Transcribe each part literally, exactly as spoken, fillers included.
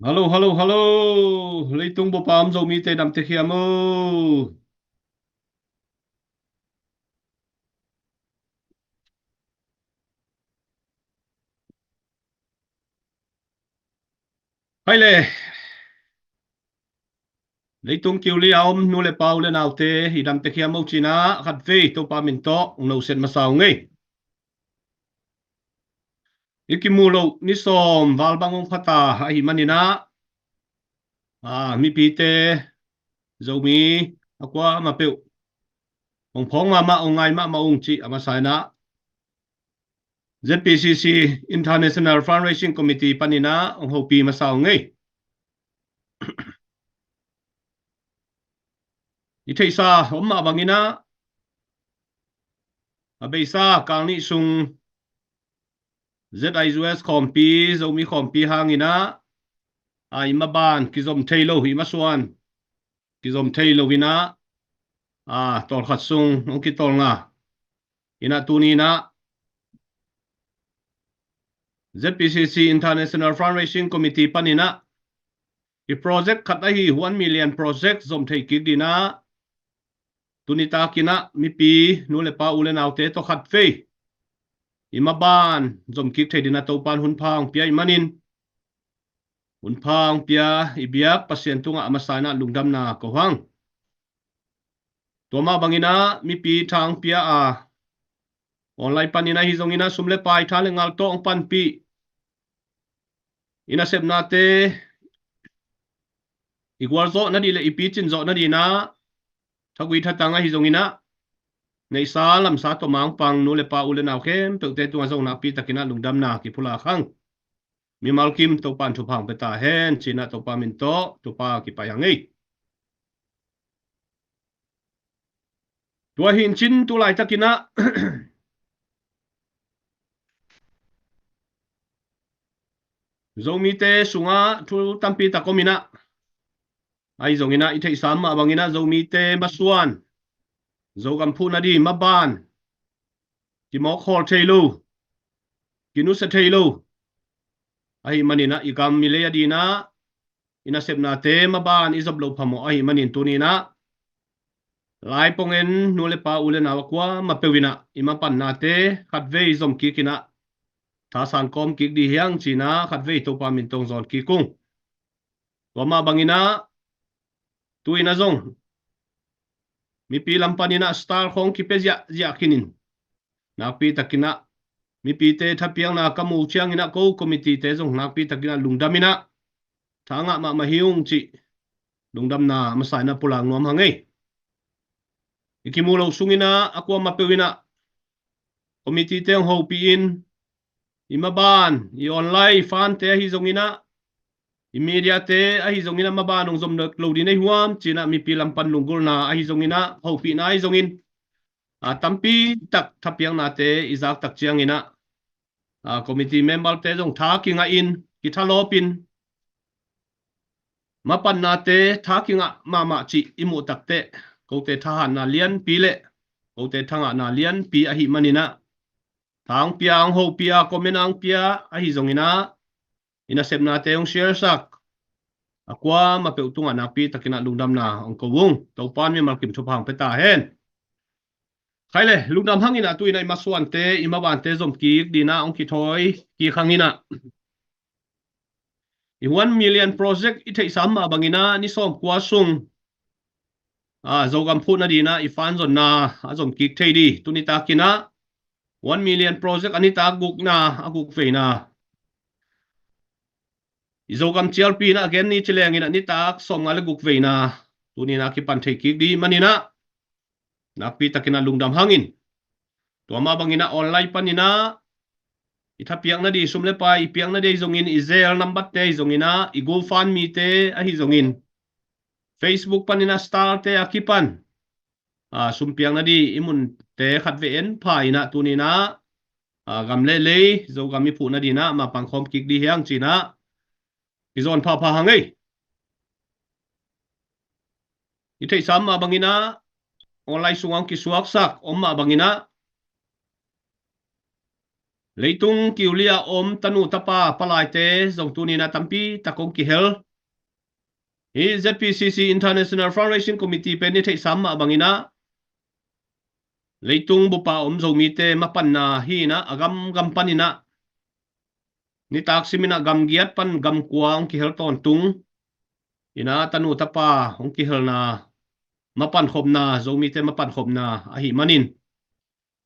Hallo, hallo, hallo. Leitung bup a om Zomite, dam tek hiam o? Hai le. Leitung kiuli a om nu le pa, u le naute, i dam tek hiam o ci-in ah khatvei Topa min tawh ong noset masa ung ei. I kimu loh ni sawm val bang ong pha ta ahih manin ah, a, mipite, Zomi a kuamah peuh ong phawng mahmah, ong ngai mahmah ung cih a masa in ah Z P C C International Fundraising Committee panin ah ong hopih masa ung ei. I theihsa om mah bangin ah, a beisa kal nih sung Z I U S khawmpi, Zomi khawmpi hangin ah, a, i maban kizom thei lo, i masuan kizom thei lo in ah, a, tawlkhat sung ong kitawlnga in ah, tuni in ah Z P C C International Fundraising Committee panin ah i project khat ahi one million project zom thei kik dingin ah, tuni takin ah mipi, nu le pa, u le naute tawh khatvei i maban zom kik thei dingin ah Topan hun pha ong pia ahih manin, hun pha ong pia i biak Pasian tungah a masa in ah lungdamna ko hang. Tua mah bangin ah mipi tha ong pia a, online panin ahi zongin ah sum le pai, tha le ngal tawh ong panpih, i nasepnate i gualzawh nading le i picin zawh nadingin ah thagui thatang ahi zongin ah, neihsa lamsa tawh mangpang nu le pa, u le nau khempeuhte tungah zong nakpi takin ah lungdamna kiphulak hang. Mimal kim Topan thupha ong pia ta hen ci-in ah Topa min tawh thupha kipai hang ei. Tua hi in cin tu laitakin ah Zomite sungah thu tampi tak om in ah, ahi zongin ah i theihsa mah bangin ah Zomite masuan, Zogam phuh nading maban kimawk khawl thei lo, kinusia thei lo ahih manin ah, i gam i lei a dingin ah i nasepnate maban i zop loh phamawh ahih manin, tuni in ah lai pong en nu le pa, u le nau a kuamah peuh in ah i mapannate khatvei zom kik in ah thasan kawm kik ding hi hang ci-in ah khatvei Topa min tawh ong zawn kik ung. Tua mah bangin ah tu-in ah zong mipi lam panin ah star khawng kipia ziahziah khin in, nakpi takin ah mipite thapiakna ka muh ciangin ah ko committee-te zong nakpi takin ah lungdam in ah, tha ngah mahmah hi ung cih lungdamna a masa in ah pulak nuam hang ei. I kimu loh sungin ah a kuamah peuh in ah committee-te ong hopih in, i maban, i online fund-te ahi zongin ah, i media-te ahi zongin ah maban ong zom lo ding nei huam ci-in ah mipi lam pan lunggulhna ahi zongin ah, hopihna ahi zongin, a, tampi tak thapiaknate i zak tak ciangin ah, a, committee member-te zong tha kingah in, kithalawp in, mapannate tha kingah mahmah cih i muh tak teh, kote thahatna lianpi le kote thangahna lianpi ahih manin ah, tha ong pia, ong hopih a, comment ong pia ahi zongin ah, i nasepnate ong share sak a kuamah peuh tungah nakpi takin ah lungdamna ong ko ung. Topan mimal kim thupha ong pia ta hen. Khai le, lungdam hang in ah tu-in ah i masuante, i mabante zom kik dingin ah ong kithawi kik hang in ah, i one million project i theihsa mah bangin ah ni sawmkua sung, a, Zogam phuh nadingin ah i fund zonna a zom kik thei ding. Tuni takin ah one million project a nitak gukna, a guk veina, i Zogam cialpi in ah a gen ni ci leng in ah nitak sawmnga le guk veina tuni in ah kipan thei kik ding manin ah, nakpi takin ah lungdam hang in. Tua mah bangin ah online panin ah i thapiak nading sum le pai i piak nading ahi zongin, i Zelle number-te ahi zongin ah, i GoFundMe-te ahi zongin, Facebook panin ah star-te a kipan, a, sum piak nading i munte khatvei en pha in ah, tuni in ah, a, gam le lei, Zogam i phuh nadingin ah mapang khawm kik ding hi hang ci-in ah i zawn phapha hang ei. I theihsa mah bangin ah online sungah ong kisuaksak om mah bangin ah, Leitung kiuli a om tanu tapa palaite zong tuni-in ah tampi tak hong kihel. Hih Z P C C International Fundraising Committee pen i theihsa mah bangin ah leitung bup a om Zomite mapanna hi-in ah a gamgam panin ah nitak simin ah gam giat pan gam kua hong kihel tawntung in ah tanu tapa hong kihelna mapankhopna, Zomite mapankhopna ahih manin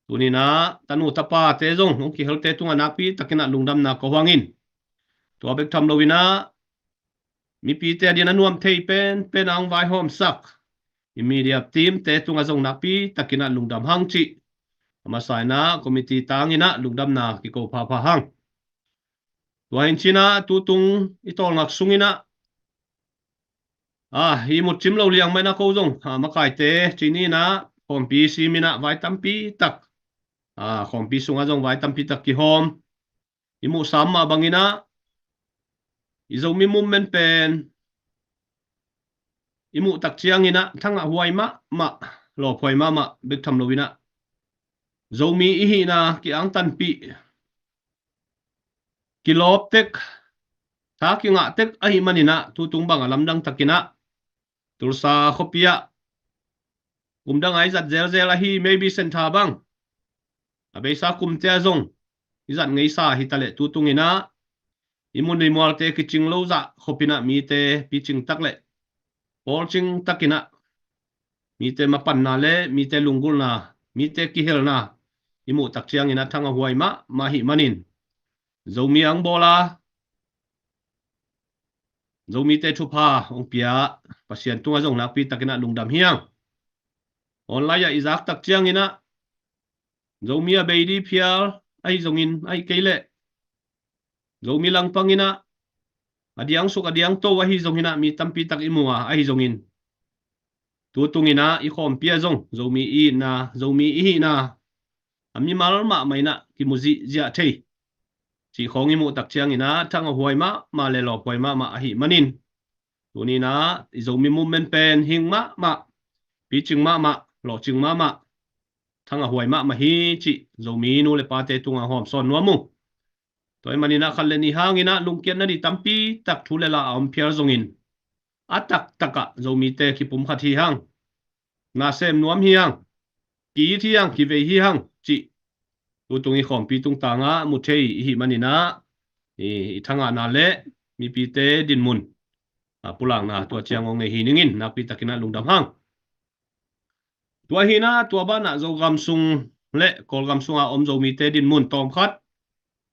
tuni-in ah tanu tapate zong hong kihelte tungah nakpi takin ah lungdamna ko hang in, tua bek tham loin ah mipite adingin a nuam thei penpen a hong vaihawmsak i media teamte tungah zong nakpi takin ah lungdam hang cih a masa-in ah committee tangin ah lungdamna kiko phapha hang. Tua hi-in cih ah tutung i tawlngak sungin ah, a, i mut cim lo liang mah in ah ko zong, a, makaite cih ni-in ah khawmpi simin ah vai tampi tak, a, khawmpi sungah zong vai tampi tak kihawm. I muhsa mah bangin ah i Zomi movement pen i muh tak ciangin ah thangahhuai mahmah, lawphuai mahmah bek tham loin ah Zomi i hihna ki-angtanpih, kilawp tek, tha kingah tek ahih manin ah tutung bang a lamdang takin ah Tulsa khuapi ah kum dang a i zat zelzel ahi Maybe Center bang a beisa kumte ah zong i zat ngeisa hi taleh tutungin ah i mun i mualte kicing lo zah khopin ah mite picing tak le pawlcing takin ah mite mapanna le mite lunggulhna, mite kihelna i muh tak ciangin ah thangahhuai mahmah ahih manin Zomi a hong bawl a Zomite thupha hong pia Pasian tungah zong nakpi takin ah lungdam hi hang. Online ah i zak tak ciangin ah Zomi a bei ding phial ahi zongin, ahi kei leh Zomi langpangin ah a diangsuk a diangto ahi zongin ah mi tampi tak i mu a, ahi zongin tutungin ah i khawmpi ah zong Zomi i itna, Zomi i hihna a mimal mahmah in ah kimu zihziah thei cih khawng i muh tak ciangin ah thangahhuai mahmah le lawphuai mahmah ahih manin tuni-in ah i Zomi movement pen hing mahmah, picing mahmah, lawhcing mahmah, thangahhuai mahmah hi cih Zomi nu le pate tungah hawmsawn nuam uh. Tua ahih manin ah khat le nih hangin ah lungkiat nading tampi tak thu le la a om phial zongin a taktak ah Zomite kipumkhat hi hang, na sem nuam hi hang, ki-it hi hang, kivei hi hang cih tutung i khawmpi tungtangah mu thei i hih manin ah i, i thangahna le mipite dinmun a pulakna tua ciang hong nei hi ning in nakpi takin ah lungdam hang. Tua hi-in ah tua banah Zogam sung le Kawlgam sungah om Zomite dinmun tawmkhat,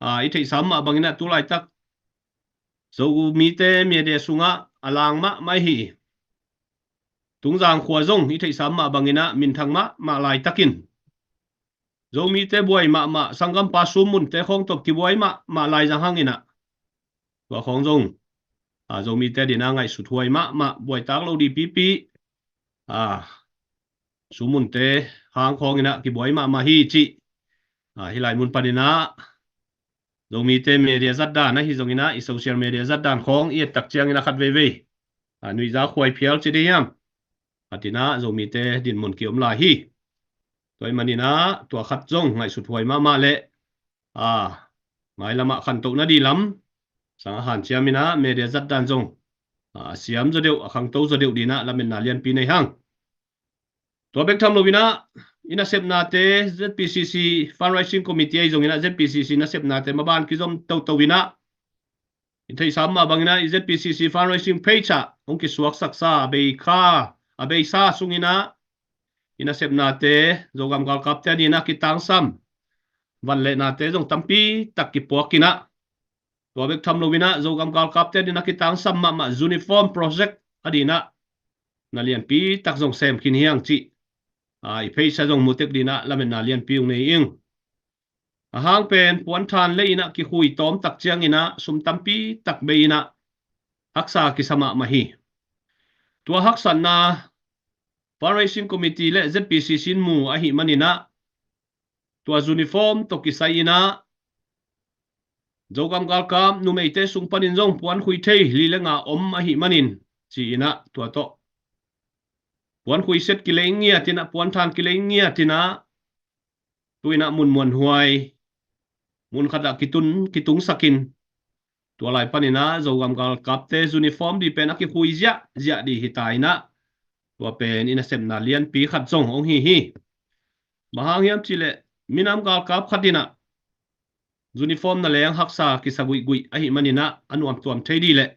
a, i theihsa mah bangin ah tu laitak Zomite media sungah a lang mahmah hi. Tungzang khua zong i theihsa mah bangin ah minthang mahmah laitakin Zomite buai mahmah, sanggampa sum munte khawng tawh kibuai mahmah lai zang hangin ah tua khawng zong, a, Zomite adingin ah ngaihsut huai mahmah, buaitak lo ding pipi, a, sum munte hang khawngin ah kibuai mahmah hi cih, a, hih lai mun panin ah Zomite media zatdan ahi zongin ah i social media zatdan khawng i et tak ciangin ah khat veivei, a, nuihzak huai phial ci ding hiam, khatin ah Zomite dinmun kiom lai hi. Tua ahih manin ah tua khat zong ngaihsut huai mahmah le, a, mailam ah khantoh nading lam sang a hanciamin ah media zatdan zong, a, a siam zaw deuh, a khangto zaw deuh dingin ah lametna lianpi nei hang. Tua bek tham loin ah i nasepnate Z P C C Fundraising Committee ahi zongin ah Z P C C nasepnate maban kizom toto in ah i theihsa mah bangin ah i Z P C C Fundraising page ah hong kisuaksaksa a bei kha, a beisa sungin ah i nasepnate Zogam galkapte adingin ah kitangsam vanlehnate zong tampi tak kipuak in ah tua bek tham loin ah Zogam galkapte adingin ah kitangsam mahmah uniform project adingin ah na lianpi tak zong sem khin hi hang cih, a, i page ah zong mu tek dingin ah lametna lianpi hong nei ing. A hang pen puanthan lei in ah kikhui tawm tak ciangin ah sum tampi tak bei in ah haksa kisa mahmah hi. Tua haksatna Fundraising Committee le Z P C C in mu ahih manin ah tua uniform tawh kisai in ah Zogam galkap numeite sung panin zong puankhui thei li le nga om ahih manin ci-in ah tua tawh puankhui set kilei ngiat in ah, puanthan kilei ngiat in ah, tu-in ah mun muanhuai mun khatah kitun kitungsakin, tua lai paninah Zogam galkapte uniform dih pen a kikhui ziahziah dih hi ta inah, tua pen i nasepna lianpi khat zong hong hi hi. Bang hang hiam cihleh minam galkap khat inah uniform na leng haksa kisa guihguih ahih maninah a nuamtuam thei dih leh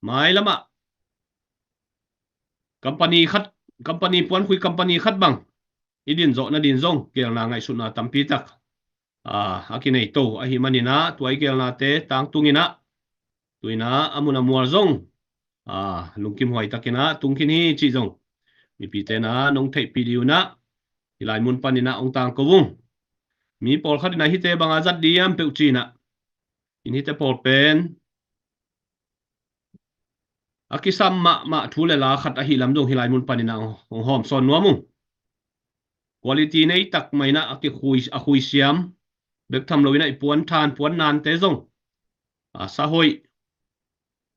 mailamah company khat, company puankhui company khat bang i din zawh nadin zong geelna ngaihsutna tampi tak a kinei to ahih maninah tua i geelnate tangtunginah tuinah a mun a mual zong lungkim huai takinah tungkhin hi cih zong mipite na nong theihpih dih unah hih lai mun paninah hong tangko ung. Mi pawlkhat inah hihte banga zat diam peuh cinah in hihte pawl pen a kisam mahmah thu le la khat ahi lam zong hih lai mun paninah hong hawmsawn nuam ung. Quality nei tak mah inah a kikhui a khuisiam bek tham lo inah i puan than puan nante zong a sahoih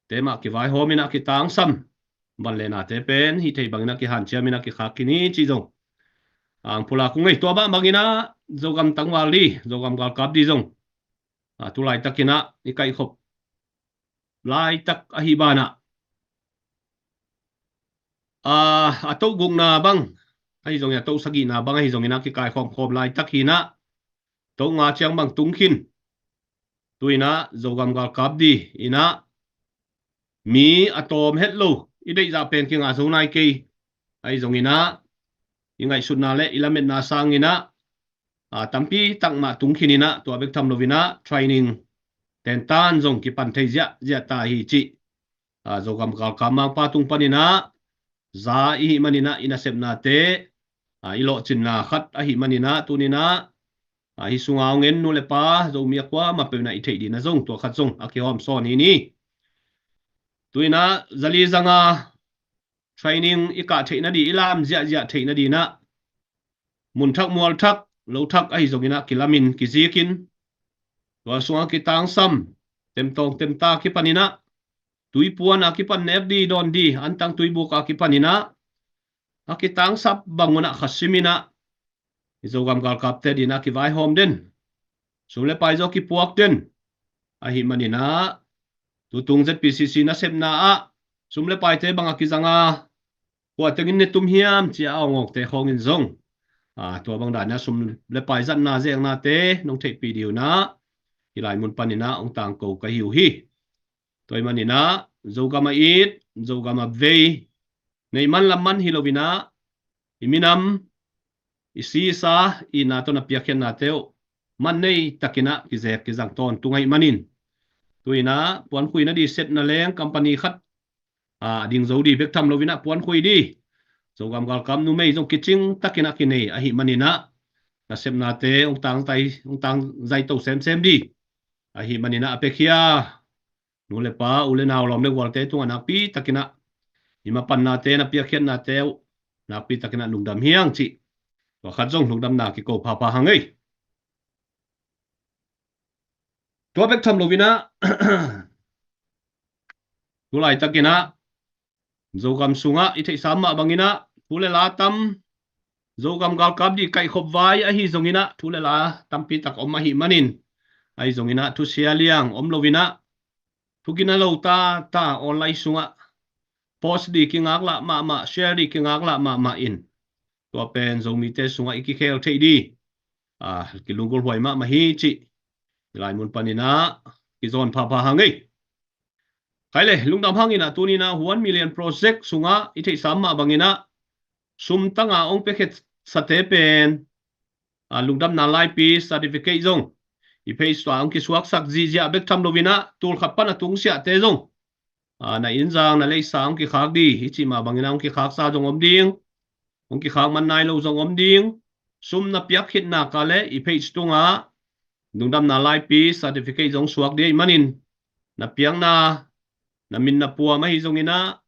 te mah kivaihawm inah kitangsam, van le nate pen hih thei bangin a kihanciam inah kikhak khin hi cih zong ang phula kung ei. Tua bang banginah Zogam tangval dih, Zogam galkap dih zong a tu laitakinah i kaihkhop laitak ahi banah a, a toh gukna bang ahi zongin a toh sagihna bang ahi zonginah kikaikhawm khawm laitak hinah toh nga ciang bang tungkhin. Tuinah Zogam galkap dih inah mi a tawm het lo i deihzah pen kinga zo nai kei ahi zonginah i ngaihsutna le i lametna sanginah a tampi tak mah tungkhin inah tua bek tham loinah training tentan zong kipan thei ziahziah ta hi cih a, Zogam galkap mangpa tung paninah za i hih maninah i nasepnate a, i lawhcinna khat ahi maninah tuninah a, hih sunga hong en nu le pa Zomi a kuamah peuh inah i theih dinah zong tua khat zong a kihawmsawn hi ni. Tuinah zali zanga training i kah theih nadih i lam ziahziah theih nadinah mun thak mual thak lo thak ahi zonginah kilamin kizikin tua sungah kitangsam temtawng temta kipaninah tuipuan a kipan nepdi dawndi antang tuibuk a kipaninah a kitangsap bangunah khasiminah i Zogam galkapte dinah kivaihawm den, sum le pai zaw kipuak den ahi maninah tutung Z P C C nasepna ah sum le paite banga kizanga kua tengin ne tum hiam cia a awngawkte khawngin zong a, tua bang danah sum le pai zatna zeknate nong theihpih dih unah hih lai mun paninah hong tangko ka hi uh hi. Tua i maninah Zogam a it, Zogam a vei neih man lam man hi loinah i minam i si i sa i na tawh na piakkhiatnate uh man nei takinah kizek kizang tawntung ahi manin tuinah puankhui nadih sepna leng company khat a, a ding zo dih bek tham loinah puankhui dih Zogam galkap numei zong kicing takinah kinei ahi maninah nasepnate hong tangzai hong tangzai to semsem dih ahi maninah a pekhia nu le pa u le nau lawm le gualte tungah nakpi takinah i mapannate na piakkhiatnate uh nakpi takinah lungdam hiang cih tua khat zong lungdamna kiko phapha hang ei. Tua bek tham loinah tu laitakinah Zogam sungah i theihsa mah banginah thu le la tam Zogam galkap dih kaihkhop vai ahi zonginah thu le la tampi tak om ahi manin ahi zonginah thusia liang om loinah thu gina lo ta ta online sungah post dih kingaklah mahmah, share dih kingaklah mahmah in tua pen Zomite sungah i kikhel theih dih a, kilunggulh huai mahmah hi cih i lai mun paninah kizawn phapha hang ei. Khai le lungdam hanginah tuninah One Million Project sungah i theihsa mah banginah sum tanga hong piakhiatsate pen a, lungdamna laipi certificate zong i page tua hong kisuaksak zihziah bek tham loinah tulkhat pan a tungsiahte zong a, na inzang na leisa hong kikhak dih i cih mah banginah hong kikhaksa zong om ding, hong kikhak man nai lo zong om ding. Sum na piakkhitna ka le i page tungah lungdamna laipi certificate zong suak dih ahi manin na piakna na min na puam ahi zonginah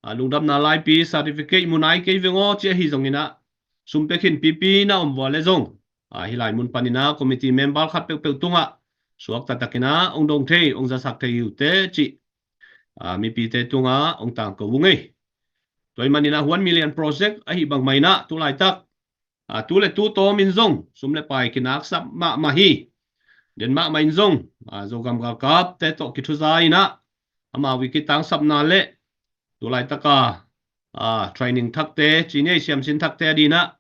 a, lungdamna laipi certificate mu nai kei veng aw ci ahi zonginah sum pia khin pipi na om vua le zong a, hih lai mun paninah committee member khat peuhpeuh tungah suakta takinah hong dong thei hong zasak thei hi uh teh cih a, mipite tungah hong tangko ung ei. Tua i maninah One Million Project ahi bangmah inah tu laitak a, tu le tu tawmin zong sum le pai kinaksap mahmah hi. Denmark mah in zong, a, Zogam galkapte tawh kithuza in ah, amau i kitangsapna le tulaitaka, a, training thakte, ci ni ei, siamsin thakte a ding ah,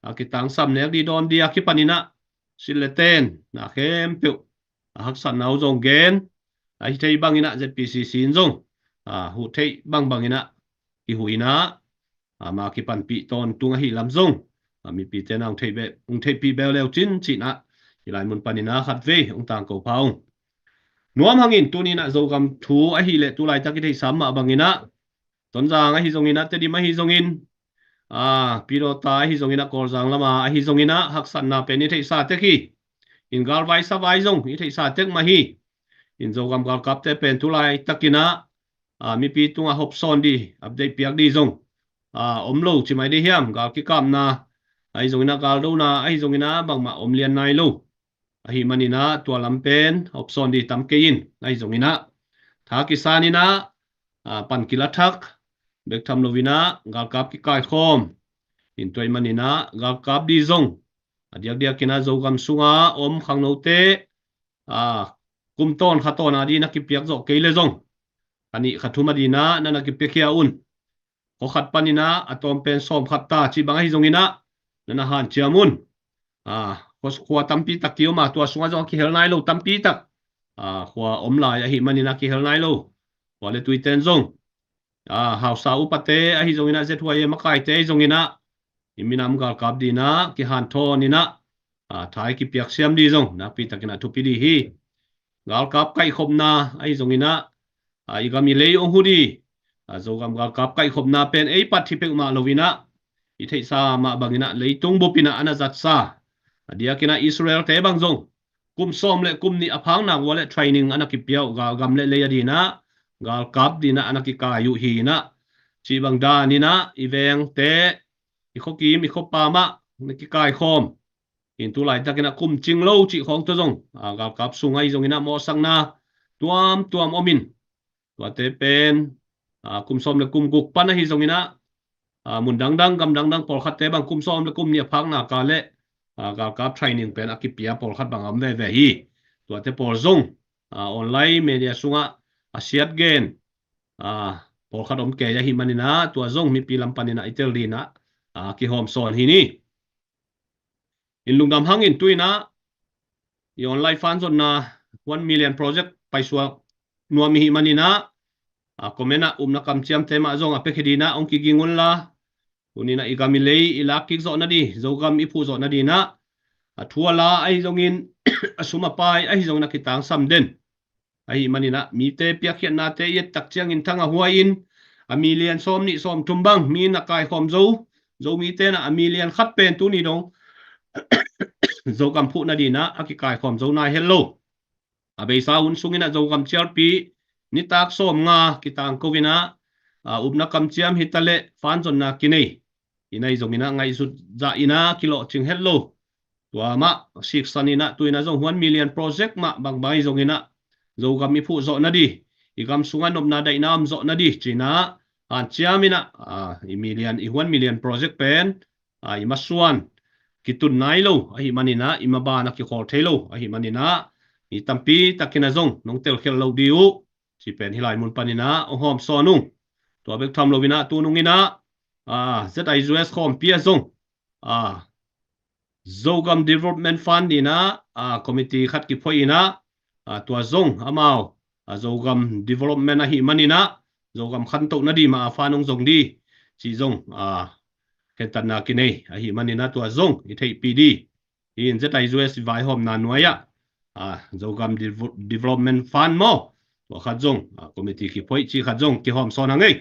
a, kitangsap nek ding dawn ding a kipan in ah, silh le ten na khempeuh a haksatna uh zong gen, ahi thei bangin ah Z P C C in zong, a, huh theih bangbangin ah kihuh in ah, a, ama kipanpih tawntung ahih lam zong, a, mipite na hong theih be, hong theihpih bel leu cin cin ah, hih lai mun panin ah khatvei hong tangko pha ung. Nuam hangin tuni in ah Zogam thu ahih leh tulaitak i theihsa mah bangin ah, Tonzang ahi zongin ah, Tedim ahi zongin, a, Pidawta ahi zongin ah, Kawlzang lama ahi zongin ah, haksatna pen i theihsa tek hi. In galvai savai zong i theihsa tek mah hi. In Zogam galkapte pen tulaitakin ah, a, mipi tungah hopsawn ding, update piak ding zong, a, om lo ci mai ding hiam, gal kikapna ahi zongin ah, galdona ahi zongin ah, bangmah om lian nai lo. Ahih manin ah tua lam pen hopsawn ding tam kei in, ahi zongin ah tha kisan in ah, a, pan kila thak, bek tham loin ah galkap kikaikhawm. In tua ahih manin ah galkap ding zong, a diakdiakin ah Zogam sunga om khangnote, a, kum tawn kha tawn a ding na kipiak zawh kei le zong, kha nih kha thum a ding ah na na kipiakhia un. Khua khat panin ah a tawm pen sawm khat ta cih bang ahi zongin ah, na na hanciam un. A, khua, khua tampi tak ki om a, tua sungah zong a kihel nai lo tampi tak, a, khua om lai ahih manin ah kihel nai lo khua le tuite in zong, a, hausa upate ahi zongin ah, Z Y A makaite ahi zongin ah, i minam galkap ding ah kihanthawn in ah, a, tha i kipiak siam ding zong nakpi takin ah thupi ding hi. Galkap kaihkhopna ahi zongin ah, a, i gam i lei hong huh ding, a, Zogam galkap kaihkhopna pen ei pat hi peuhmah loin ah, i theihsa mah bangin ah leitung bupin ah a na zatsa, a diakin ah Israel-te bang zong kum sawm le kum nih a phak nak uh a leh training a na kipia uh, galgam le lei a ding ah, galkap ding ah a na kikai uh hi in ah, cih bang danin ah i vengte, i khuakim, i khuapa mah na kikaikhawm. In tulaitakin ah kum cing lo cih khawng tawh zong, a, galkap sung ahi zongin ah mawhsakna tuamtuam om in, tuate pen, a, kum sawm le kum guk pan ahi zongin ah, a, mun dangdang, gam dangdang pawlkhatte bang kum sawm le kum nih a phak nak a leh, a, galkap training pen a kipia pawlkhat bang a om veve hi. Tuate pawl zong, a, online media sungah a siat gen, a, pawlkhat om kei ahih manin ah, tua zong mipi lam panin ah i tel ding ah, a, kihawmsawn hi ni. In lungdam hangin tu in ah i online fund zonna one million project paisuak nuam i hih manin ah, a, comment ah upna kamciamte mah zong a pia khia ding ah hong kiging unla, tuni in ah i gam i lei i lak kik zawh nading, Zogam i phuh zawh nading ah, a thu a la ahi zongin, a sum a pai ahi zongin a kitangsam den. Ahih manin ah mite piakkhiatnate i et tak ciangin thang a huai in, a million sawm nih sawm thum bang mi na kaikhawm zo, Zomite in ah a million khat pen tuni dong Zogam phuh nading ah a kikaikhawm zo nai het lo. A beisa hun sungin ah Zogam cialpi nitak sawm nga kitangko in ah, a, upna kamciam hi ta leh fund zonna kinei i nei zongin ah ngaihsut zah in ah kilawhcing het lo. Tua mah siksan in ah tu in ah zong one million project mah bangbang ahi zongin ah Zogam i phuh zawh nading, i gam sungah nopna daihna om zawh nading ci in ah hanciam in ah, a, i million, i one million project pen, a, i masuan kitun nai lo ahih manin ah, i maban a kikhawl thei lo ahih manin ah, mi tampi takin ah zong nong telkhialh loh ding uh, ci pen hih lai mun panin ah hong hawmsawn ung. Tua bek tham loin ah tu nung in ah, a, Z I U S khawmpi ah zong, a, Zogam Development Fund in ah, a, committee khat kiphoih in ah, a, tua zong amau, a, Zogam Development ahih manin ah, Zogam khantoh nading mah a fund hong zong ding cih zong, a, khentatna kinei ahih manin ah tua zong i theihpih ding. Hi in Z I U S i vaihawmna nuai ah, a, Zogam Devo-, Development Fund maw, tua khat zong, a, committee kiphoih cih khat zong kihawmsawn hang ei.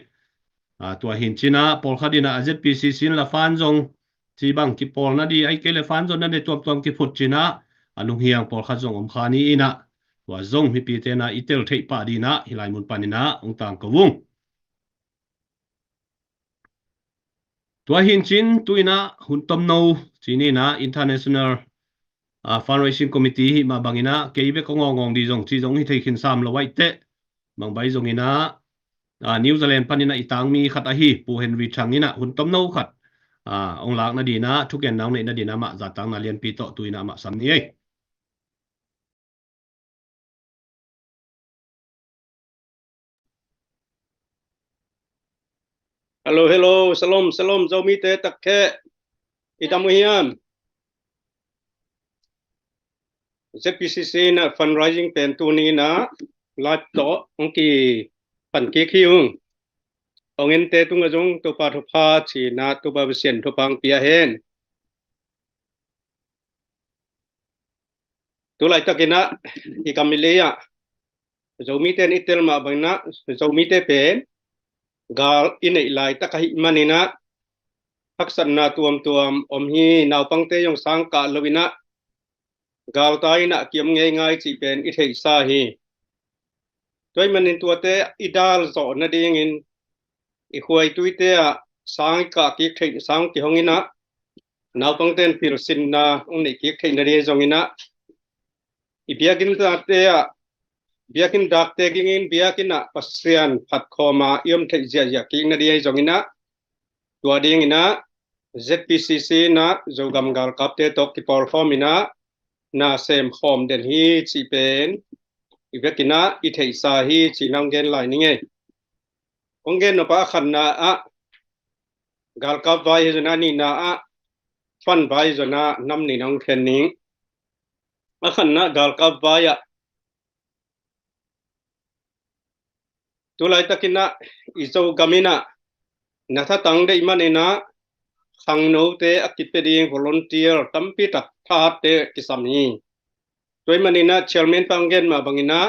A, tua hi in ci in ah pawlkhat in ah Z P C C in la fund zong ci bang kipawl nading, ahih kei leh fund zonna nei tuamtuam kiphut ci in ah a lunghiang pawlkhat zong om kha ni in ah, tua zong mipite in ah i tel theih pah ding in ah hih lai mun panin ah hong tangko ung. Tua hi in cin tu in ah hun tomno ci ni in ah International, a, Fundraising Committee hih mah bangin ah kei bek ka ngawngawng ding zong ci zong hi thei khin sam lo aih teh, bang bai zongin ah, a, New Zealand panin ah i tangmi khat ahi Pu Henry Chang in ah hun tomno khat, a, hong lak nading in ah thugenna hong neih nading in ah amah zahtakna lianpi tawh tu in ah amah sam ni ei. Hello, hello, shalom, shalom, Zomite takkhe. I dam uh hiam? Z P C C in ah fundraising pen tuni in ah live tawh hong kipan kik hi ung. Hong ente tungah zong Topa thupha ci-in ah Topa Pasian thupha hong pia hen. Tu laitakin ah i kam i lei ah Zomite in i tel mah bangin ah Zomite pen gal i neih laitak ahih manin ah haksatna tuamtuam om hi. Naupangte zong sang kah lo in ah galtai in ah kiom ngeingai cih pen i theihsa hi. Tua ahih manin tuate i dal zawh nadingin i khuaituite ah sang i kah kik theih, sang kihong in ah naupangte in pilsinna hong neih kik theih nading zongin ah i biakinn dakte ah, biakinn dakte gingin biakinn ah Pasian phat khawm a i om theih ziahziah kik nading ahi zongin ah tua dingin ah Z P C C in ah Zogam galkapte tawh kipawlkhawm in ah na sem khawm den hi cih pen i vekin ah i theihsa hi cih na hong gen lai ning ei. Hong gen nop a, a khatna ah galkap vai hi zong in ah, a nihna ah fund vai hi zong in ah nam nih na hong khen ning. A khatna ah galkap vai ah tu laitakin ah i Zogam in ah na thatang deih manin ah khangnote a kipia ding volunteer tampi tak thahatte kisam hi. Tua ahih manin ah chairman pa hong gen mah bangin ah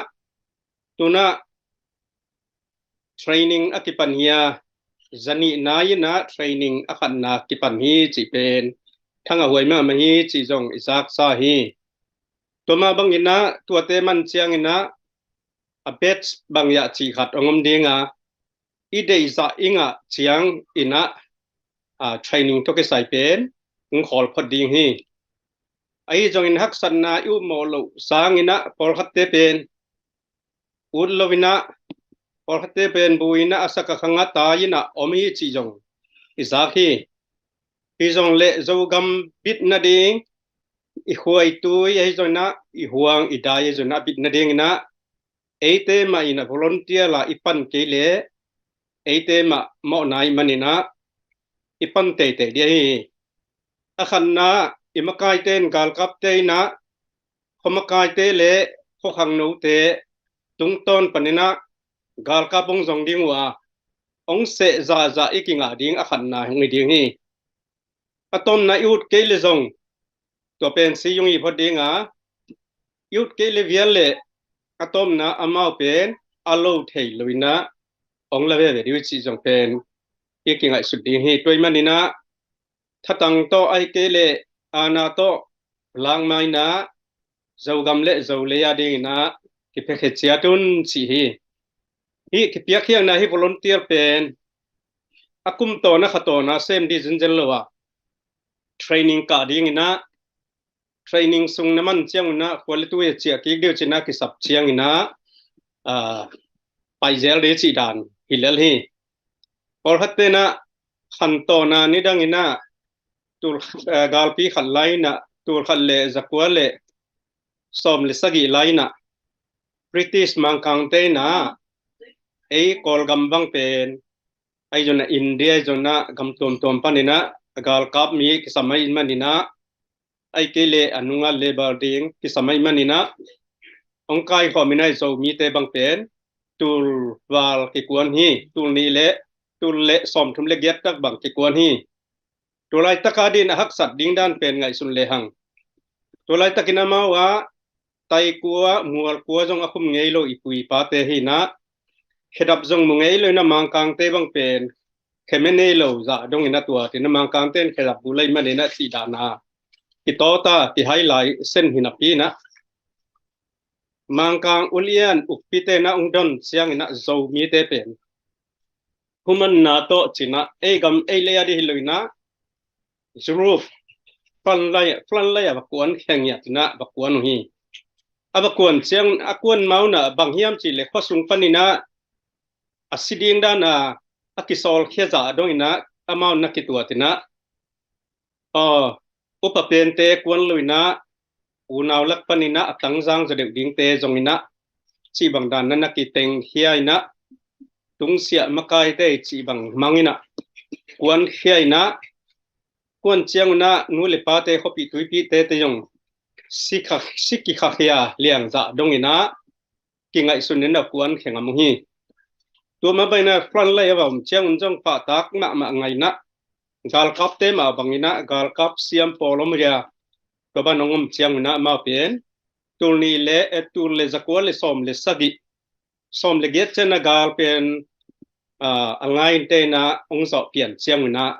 tu in ah training a kipan hi a, za nih nai in ah training a khatna kipan hi cih pen thangah huai mahmah hi cih zong i zaksa hi. Tua mah bangin ah tuate man ciangin ah a batch bang hiam cih khat hong om ding a, i deihzah i ngah ciangin ah, a, training tawh kisai pen hong khawl phot ding hi. Ahi zongin haksatna i upmawh loh sangin ah pawlkhatte pen ut lo in ah, pawlkhatte pen bu in ah a sak a khang ah tai in ah om hi cih zong i zak hi. Hi zong leh Zogam bit nading, i khuaitui ahi zong in ah, i huang i dai ahi zong in ah bit nadingin ah eite mah in ah volunteer la i pan kei leh eite mah mawhna ahih manin ah i pan teitei ding hi. A khatna ah i makaite in, galkapte in ah khuamakaite leh khuakhangnote tungtawn panin ah galkap hong zong ding uh a, hong seh zahzah i kingah ding a khatna hong hi ding hi. A tawpna i ut kei leh zong tua pen si zong hi phot ding a, i ut kei leh vial leh a tawpna amau pen a lo thei lo in ah hong la veve ding uh cih zong pen i kingaihsut ding hi. Tua ahih manin ah thatang tawh ahih kei leh aana tawh lakmai in ah Zogam leh Zolei a dingin ah kipiakhia ciat un cih hi. Hih kipiakkhiatna hih volunteer pen a kum tawn a kha tawn a sem ding zenzen lo a, training kah dingin ah, training sung na man ciangun ah khua leh tui a ciah kik ding uh cih in ah kisap ciangin ah, a, pai zel ding cih dan hi lel hi. Pawlkhatte in ah khantawn a nidangin ah tul, a, galpi khat lai in ah tul khat leh za kua leh sawm leh sagih lai in ah British Mangkangte in ah ei Kawlgam bang pen ahi zong in ah India ahi zong in ah gam tuamtuam panin ah galkap mi kisam ahih manin ah, ahih kei leh a nunga labour ding kisam ahih manin ah hong kaikhawm in ah Zomite bang pen tul val kikuan hi, tul nih leh tul leh sawmthum leh giat tak bang kikuan hi. Tua laitak a dingin a haksat ding dan pen ngaihsun lehang, tua laitakin amau ah tai kua, mual kua zong a khum ngei lo i pu i pate hi in ah, khedap zong mu ngei lo in ah Mangkangte bang pen kheme nei lo zah dongin ah tua tin ah Mangkangte in khedap bu lei manin ah cih dan a kitawt a kihai lai sen hi napi in ah Mangkang ulian ukpite in ah hong don ciangin ah Zomite pen humanna tawh cih in ah ei gam ei lei a ding hi lo in ah Europe front line, front line ah va kuan khia ngiat in ah va kuan uh hi. A va kuan ciang a kuan ma un ah bang hiam cih leh khuasung panin ah a si ding dan a a kisawlkhia zah dongin ah amau na kituat in ah, aw, upa pente kuan lo in ah unau lak panin ah a tangzang zaw deuh dingte zongin ah cih bang dan na na kitengkhia in ah tungsiah makaite cih bang mangin ah kuankhia in ah, kuan ciangun ah nu le pate, khuapih tuipihte te zong si kha, si kikhakhia liangzah dongin ah kingaihsun in ah kuankhia ngam uh hi. Tua mah bangin ah front line a va om ciangun zong pahtak mahmah ngah in ah, galkapte mah bangin ah galkap siam pawl om hi a, tua bang hong om ciangun ah amau pen tul nih le, eh, tul le zakua le sawm le sagih, sawm le giat ciang a gal pen, ah, a ngai in te in ah hong zawh pian ciangun ah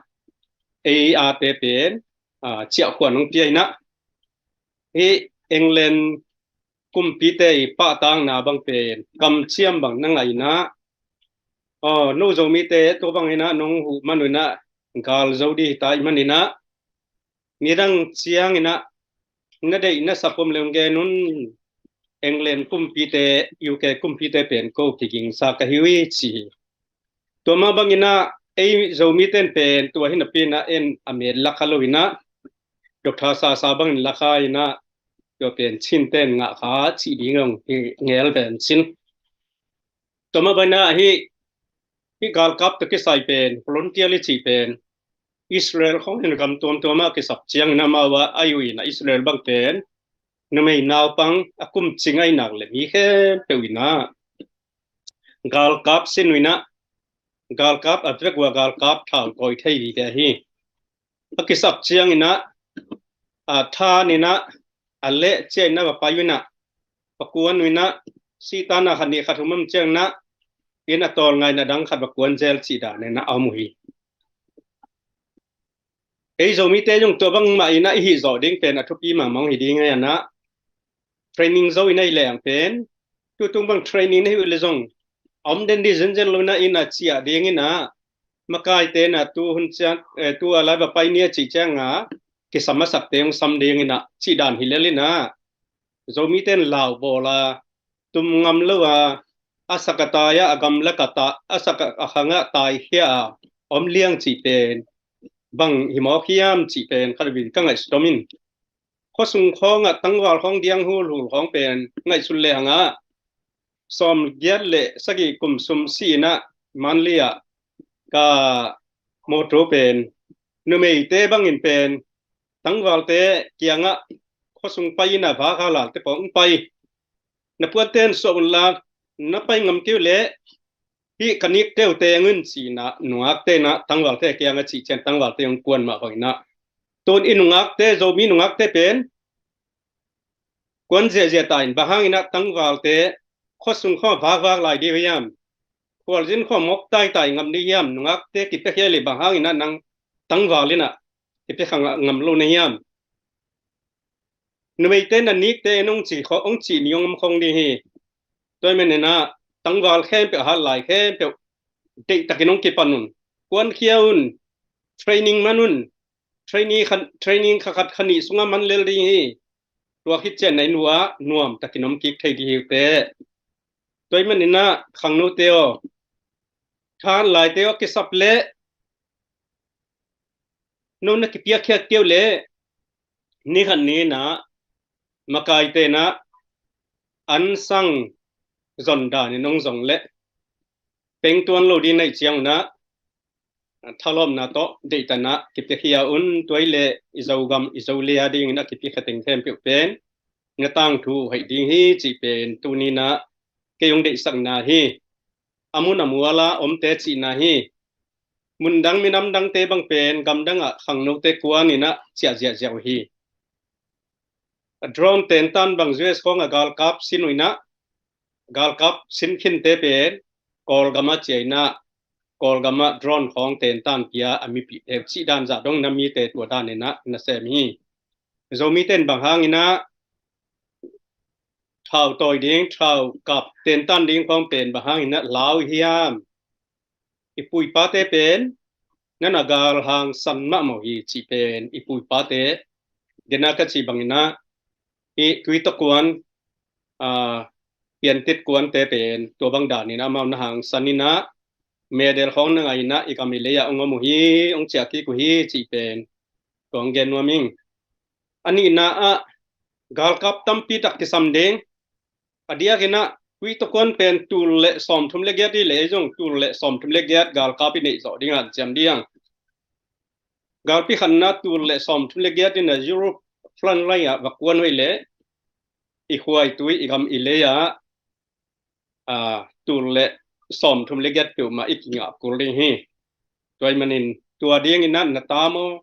ei a te pen, ah, ciahkhuan hong pia in ah, hih England kumpite i pahtakna bang pen kamciam bang na ngah in ah, aw, no Zomite tua bangin ah nong huh man un ah gal zo ding hi ta ahih manin ah, nidang ciangin ah na deih na sap om leh hong gen un, England kumpite, U K kumpite pen ko kigingsa ka hi uh hi, ci hi. Tua mah bangin ah ei Zomite in pen tua hi napi in ah en a met la kha lo in ah, Doctor Sasa bangin la kha in ah, tua pen Chin ten ngah kha cih ding hong hi ngel ven cin. Tua mah bangin ah hih, hih galkap tawh kisai pen, volunteer i cih pen Israel khawng in gam tuamtuam ah kisap ciangin amau a ai uh in ah Israel bang pen numei naupang a kum ci ngainak le mi khempeuh in ah galkap sin uh in ah, galkap a vek uh a galkap thau tawi thei vive hi. A kisap ciangin ah, a than in ah, a leh ciah in ah va pai uh in ah, va kuan uh in ah, sihtan a khat nih khat hum om ciangin ah, inn a tawlnga in a dang khat va kuan zel cih dan in ah a om uh hi. Ei Zomite zong tua bangmah in ah i hih zawh ding pen a thupi mahmah hong hi ding hi a, training zo in ah i leng pen, tutung bang training na hih uh leh zong a om den ding zenzen lo in ah, inn a ciah ding in ah, makaite in ah tu hun ciang, eh, tu a lai va pai ni a cih ciang a kisam a sakte hong sam ding in ah cih dan hi lel in ah, Zomite in lau bawl a, tum ngam lo a, a sak a tai a, a gamlak a ta, a sak a khang ah taikhia a om liang cih pen bang hi mawk hiam cih pen khat vei ka ngaihsut om in. Khuasung khawng ah tangval khawng diang hulhul khawng pen ngaihsut lehang ah, sawm giat le sagih kum sung si in ah Manli ah ka mawtaw pen numeite bangin pen tangvalte kiangah khuasung pai in ah vak a lalte pawh hong pai. Na puanten suah un la, na pai ngam kei uh leh hih ka nikte uh teng un, ci in ah nungakte in ah tangvalte kiangah cih ciang tangvalte hong kuan mah bangin ah, tun i nungakte, Zomi nungakte pen kuan ziahziah ta in, bang hangin ah tangvalte khuasung khawng vakvak lai ding uh hiam? Khualzin khawng mawk taitai ngam ding hiam? Nungakte kipiakhia leh bang hangin ah nang tangval in ah kipiakhia ngam lo na hiam? Numeite in ah nikte in hong ci khawng, hong cih ni hong om khawng ding hi. Tua ahih manin ah tangval khempeuh, a hat lai khempeuh deihtakin hong kipan un. Kuankhia un. Training man un. Training khat, training kha khat kha nih sungah man lel ding hi. Tua khit ciang na inn uh ah nuamtakin om kik thei ding hi uh teh. Tua ahih manin ah khangnote aw, than laite aw, kisap leh no na kipiakkhiat kei uh leh ni khat ni in ah makaite in ah an sang zon danin hong zong leh pengtuan lo ding na hih ciangun ah thalawpna tawh deihtakin ah kipiakhia un. Tua hi leh i Zogam, i Zolei a dingin a kipiakhia teng khempeuh pen na tangthu uh haih ding hi cih pen tuni in ah kei hong deihsakna hi. A mun a mual a omte cihna hi. Mundang minamdangte bang pen gamdang ah khangnote kuan in ah ciah ziahziah uh hi. A drone tentan bang U S khawng a galkap sin uh in ah, galkap sin khinte pen Kawlgam ah ciah in ah, Kawlgam ah drone khawng tentan pia a mipihte uh cih dan zah dong in ah mite tua dan in ah na sem hi. Zomite in bang hangin ah thau tawi ding, thau kap tentan ding khawng pen bang hangin ah lau uh hiam? I pu i pate pen na na gal hangsan mahmah uh hi cih pen i pu i pate, den a ka cih bangin ah i Twitter kuan, aa, Piantit kuante pen tua bang danin ah amau na hangsan in ah medal khawng na ngah in ah i gam i lei ah hong om uh hi, hong ciah kik uh hi cih pen kong gen nuam ing. A nihna ah galkap tampi tak kisam ding. A diakin ah Twitter kuan pen tul le sawmthum le giat hi leh ei zong tul le sawmthum le giat galkap i neih zawh ding hanciam ding. Galpi khatna tul le sawmthum le giat in a Europe frontline ah va kuan uh leh i khuaitui i gam i lei ah, aa, tul le sawmthum le giat peuhmah i kingah kul ding hi. Tua ahih manin tua dingin ah na ta maw,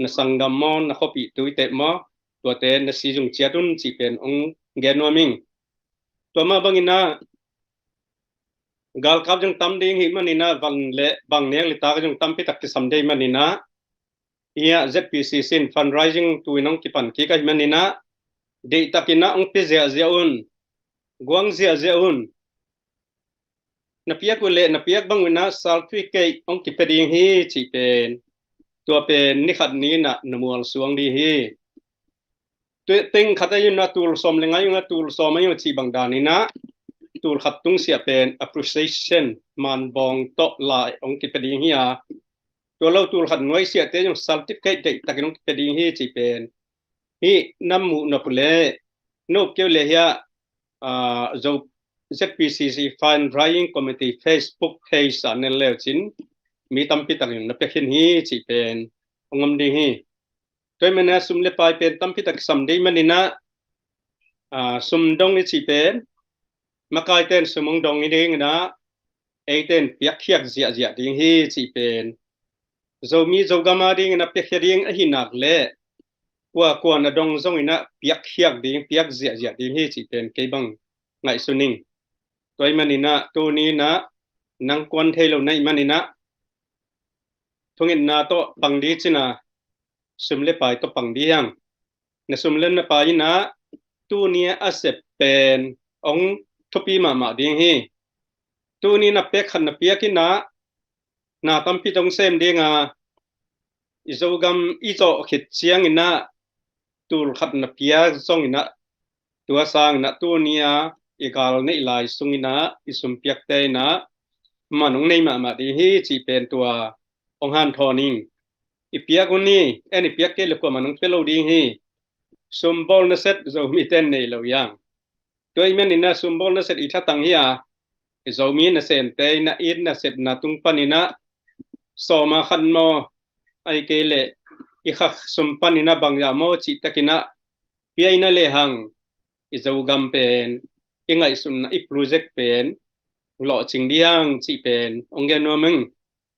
na sanggam maw, na khuapih tuiteh maw, tuate na sizung ciat un cih pen hong gen nuam ing. Tua mah bangin ah galkap zong tam ding hi manin ah, van le bang nek le tak zong tampi tak kisam ding hi manin ah, hi ah Z P C C in fundraising tu in hong kipan kik ahih manin ah, deihtakin ah hong pia ziahziah un, guang ziahziah un. Na piak uh leh na piak bang un ah certificate hong kipia ding hi cih pen, tua pen ni khat ni in ah na mual suang ding hi. Tua teng khat ahi un ah tul sawm le nga ahi un ah tul sawm ahi un cih bang dan in ah, tul khat tungsiah pen appreciation, manbawng tawh lai hong kipia ding hi a, tua lo tul khat nuaisiahte zong certificate deihtakin hong kipia ding hi cih pen, hih na muh nop uh leh, na up kei uh leh hi ah, aa, Zo, Z P C C Fundraising Committee Facebook page ah na en le uh cin, mi tampi takin na pia khin hi cih pen hong om ding hi. Tua ahih manin ah sum le pai pen tampi tak kisam ding hi manin ah, aa, sum dong i cih pen, makaite in sum hong dong hi dingin ah, eite in piakkhiat ziahziah ding hi cih pen, Zomi Zogam a dingin ah piakhia ding ahih nak leh, kuakua na dong zongin ah piakkhiat ding, piak ziahziah ding hi cih pen kei bang ngaihsun ing. Tua ahih manin ah tuni in ah nang kuan thei lo na hih manin ah, thungetna tawh pang ding cin a, sum le pai tawh pang ding hi hang. Na sum le na pai in ah tuni a sep pen hong thupi mahmah ding hi. Tuni na pek khat na piak in ah, na tampi tawh hong sem ding a, i Zogam i zawh khit ciangin ah tul khat na piak zongin ah, tua sangin ah tuni a i gal neih lai sungin ah i sum piakte in ah man hong nei mahmah ding hi cih pen tua hong hanthawn ing. I piak un hi, en i piak kei leh kuamah in hong pia lo ding hi. Sum bawl naset Zomite in nei lo hi hang. Tua ahih manin ah sum bawl naset i thatang hi a, i Zomi nasemte in ah it nasepna tung panin ah sawm a khat maw, ahih kei leh i kha sum panin ah bangzah maw cih takin ah pia in ah lehang, i Zogam pen, i ngaihsutna, i project pen lawhcing ding hi hang cih pen hong gen nuam ing.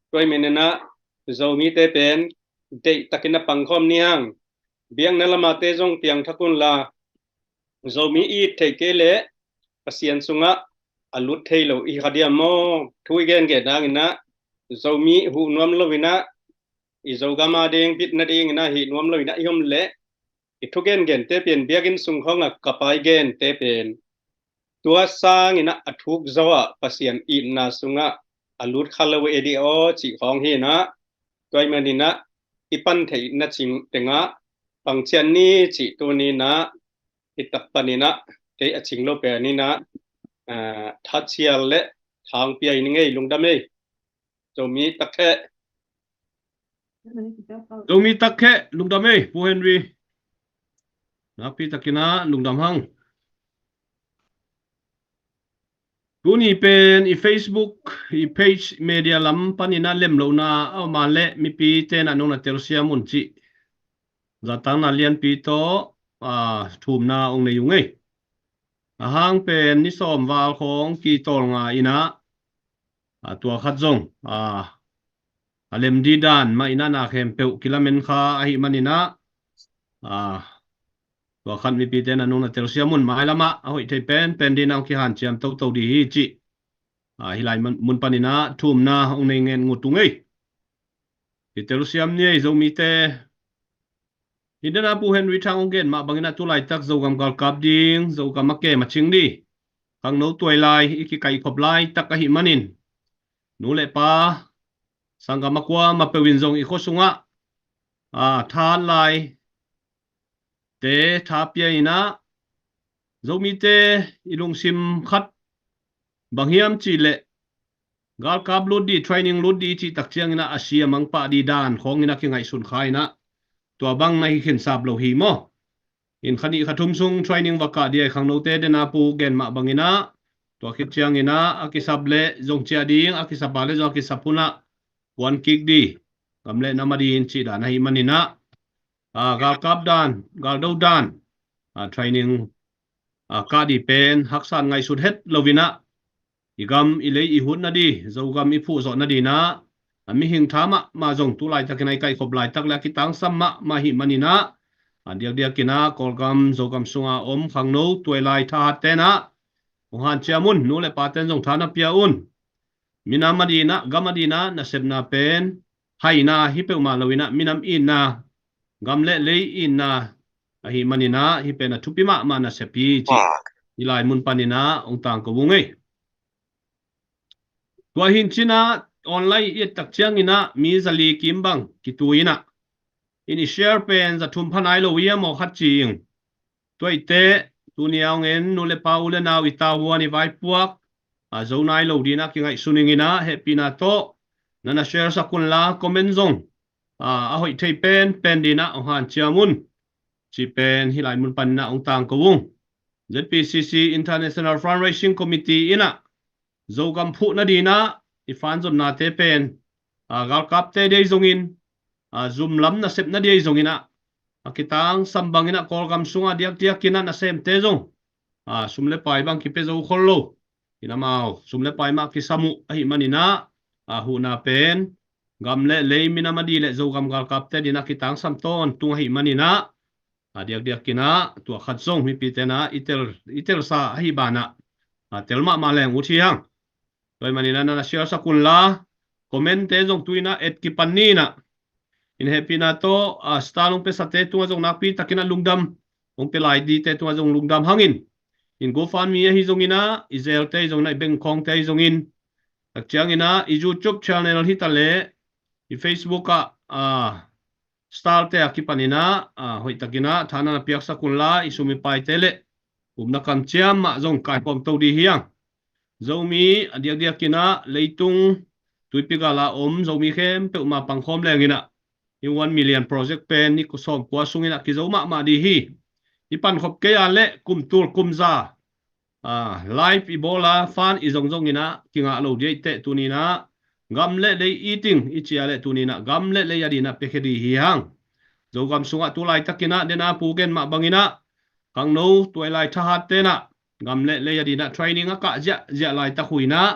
Tua ahih manin ah Zomite pen deihtakin ah pangkhawm ni hang. Biakna lam ah te zong piangthak un la, Zomi i it theih kei leh Pasian sungah a lut thei lo i hi kha diam maw? Thu i gengen hangin ah, Zomi huh nuam lo in ah, i Zogam a ding bit nadingin ah hih nuam lo in ah i om leh, i thu gengente pen, biakinn sung khawng a ka pai gente pen, tua sangin ah a thuk zaw ah Pasian itna sungah a lut kha lo e dih aw cih khawng hi in ah, tua ahih manin ah i pan theih na cing tengah pang ciat ni cih tuni in ah, hi tak panin ah, kei a cing lo pen in ah, aa, Tha Cial le Thang Pia in ngei, lungdam ei. Zomi Takheh. Zomi Takheh, lungdam ei, Pu Henry. Nakpi takin ah lungdam hang. Tuni pen i Facebook, i page, media lam panin ah lemlohna a om a leh mipite in ah nong na telsiam un cih zatanna lianpi tawh, aa, thumna hong nei ung ei. A hang pen ni sawm val khawng kitawlnga in ah, aa, tua khat zong, aa, a lem dih dan mah in ah na khempeuh kilamen kha ahih manin ah, aa, tua khat mipite in ah nong na telsiam un, mailam ah a hoih thei penpen ding in ah hong kihanciam toto ding hi cih, aa, hih lai mun, mun panin ah thumna hong nei ngen ngut ung ei. Kitelsiam ni ei Zomite. Hi den a Pu Henry Thang hong gen mah bangin ah tulaitak Zogam galkap ding, Zogam a kem a cing ding khangno tuai lai, i kikaihkhop laitak ahih manin, nu le pa, sanggam a kuamah peuh in zong i khua sungah, aa, tha laite tha pia in ah, Zomite i lungsim khat bang hiam cih leh, galkap lut dih, training lut dih i cih tak ciangin ah a si a mang pah dih dan khawngin ah kingaihsun kha in ah, tua bang na hi khinsap lo hi maw? In kha nih kha thum sung training va kah dih a, i khangnote den a Pu gen mah bangin ah, tua khit ciangin ah a kisap leh zong ciah ding, a kisap a leh zong a kisap hun ah puan kik dih. gam le nam adingin cih dan ahih manin ah, a, galkap dan, galdo dan, a, training, a, kah ding pen haksat ngaihsut het loin ah, i gam i lei i hut nading, Zogam i phuh zawh nadingin ah, a, mihing tha mahmah zong tu laitakin a i kaihkhop laitak le a kitangsam mahmah ahih manin ah, a, diakdiakin ah Kawlgam, Zogam sunga om khangno tuailai thahat ten ah hong hanciam un, nu le paten zong tha na pia un. Minam adingin ah, gam adingin ah nasepna pen haina hi peuhmah loin ah, minam itna, gam le lei itna ahih manin ah, hih pen a thupi mahmah nasep hi cih hih lai mun panin ah hong tangko ung ei. Tua hi in cin ah, online i et tak ciangin ah mi zali kim bang kitui in ah, in i share pen za thum pha nai lo hi a maw khat ci ing. Tua ahih teh tuni a hong en nu le pa, u le nau, i tavuan, i vaipuak, a, zo nai lo dingin ah kingaihsun ing in ah, hehpihna tawh na na share sak un la, comment zong, a, a hoih thei penpen dingin ah hong hanciam un, cih pen hih lai mun panin ah hong tangko ung. Z P C C International Fundraising Committee in ah Zogam phuh nadingin ah i fund zonnate pen, a, galkapte dei zongin, a, zum lam nasepna dei zongin ah, a kitangsam bangin ah Kawlgam sunga diakdiakin ah nasemte zong, a, sum le pai bang kipia zo khol lo in, amau sum le pai mah kisam uh ahih manin ah, a, huhna pen gam le lei, minam ading le Zogam galkapte dingin ah kitangsam tawntung ahih manin ah, a, diakdiakin ah tua khat zong mipite in ah i tel, i telsa ahih banah, a, tel mahmah leng ut hi hang. Tua ahih manin ah na na share sak un la, comment-te zong tu in ah et kipan ni in ah, in hehpihna tawh, a, star hong piasate tungah zong nakpi takin ah lungdam, hong pia lai dingte tungah zong lungdam hangin, in GoFundMe ahi zongin ah, i Zelle-te ahi zongin ah, i bank account-te ahi zongin, tak ciangin ah i YouTube channel hi ta leh i Facebook ah, a, star-te a kipanin ah, a, hoihtakin ah tha na na piaksak un la, i sum i paite le upna kamciam mah zong kaikhawm to ding hi hang. Zomi a diakdiakin ah leitung tuipi gal a om Zomi khempeuh mah pangkhawm leng in ah, i one million project pen ni sawmkua sungin ah kizo mahmah ding hi. I pankhop kei a leh kum tul kum za, a, live i bawl a, fund i zong zongin ah kingah lo ding ahih teh tuni in ah gam le lei it ing i ci a leh tuni in ah gam le lei adingin ah piakhia ding hi hang. Zogam sungah tu laitakin ah, den a pu gen mah bangin ah, khangno tuailai thahatte in ah gam le lei adingin ah training a kah ziahziah laitak uh in ah,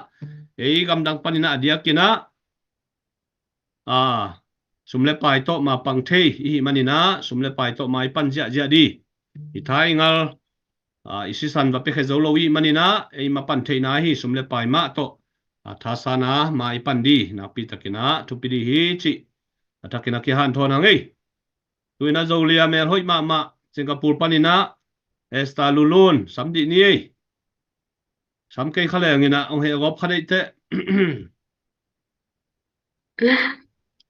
ei gamdang panin ah a diakin ah, a, sum le pai tawh mah pang thei i hih manin ah, sum le pai tawh mah i pan ziahziah ding. I tha i ngal, a, i sisan va piakhia zo lo i hih manin ah, ei mah pan theihna hi, sum le pai mah tawh, a, thasan a mah i pan ding, nakpi takin ah thupi ding hi cih a thakin ah kihanthawn hang ei. Tu in ah Zolia mel hoih mahmah Singapore panin ah Esther Lulun, sam dih ni ei. Sam kei kha leng in ah hong heh gawp kha deih teh.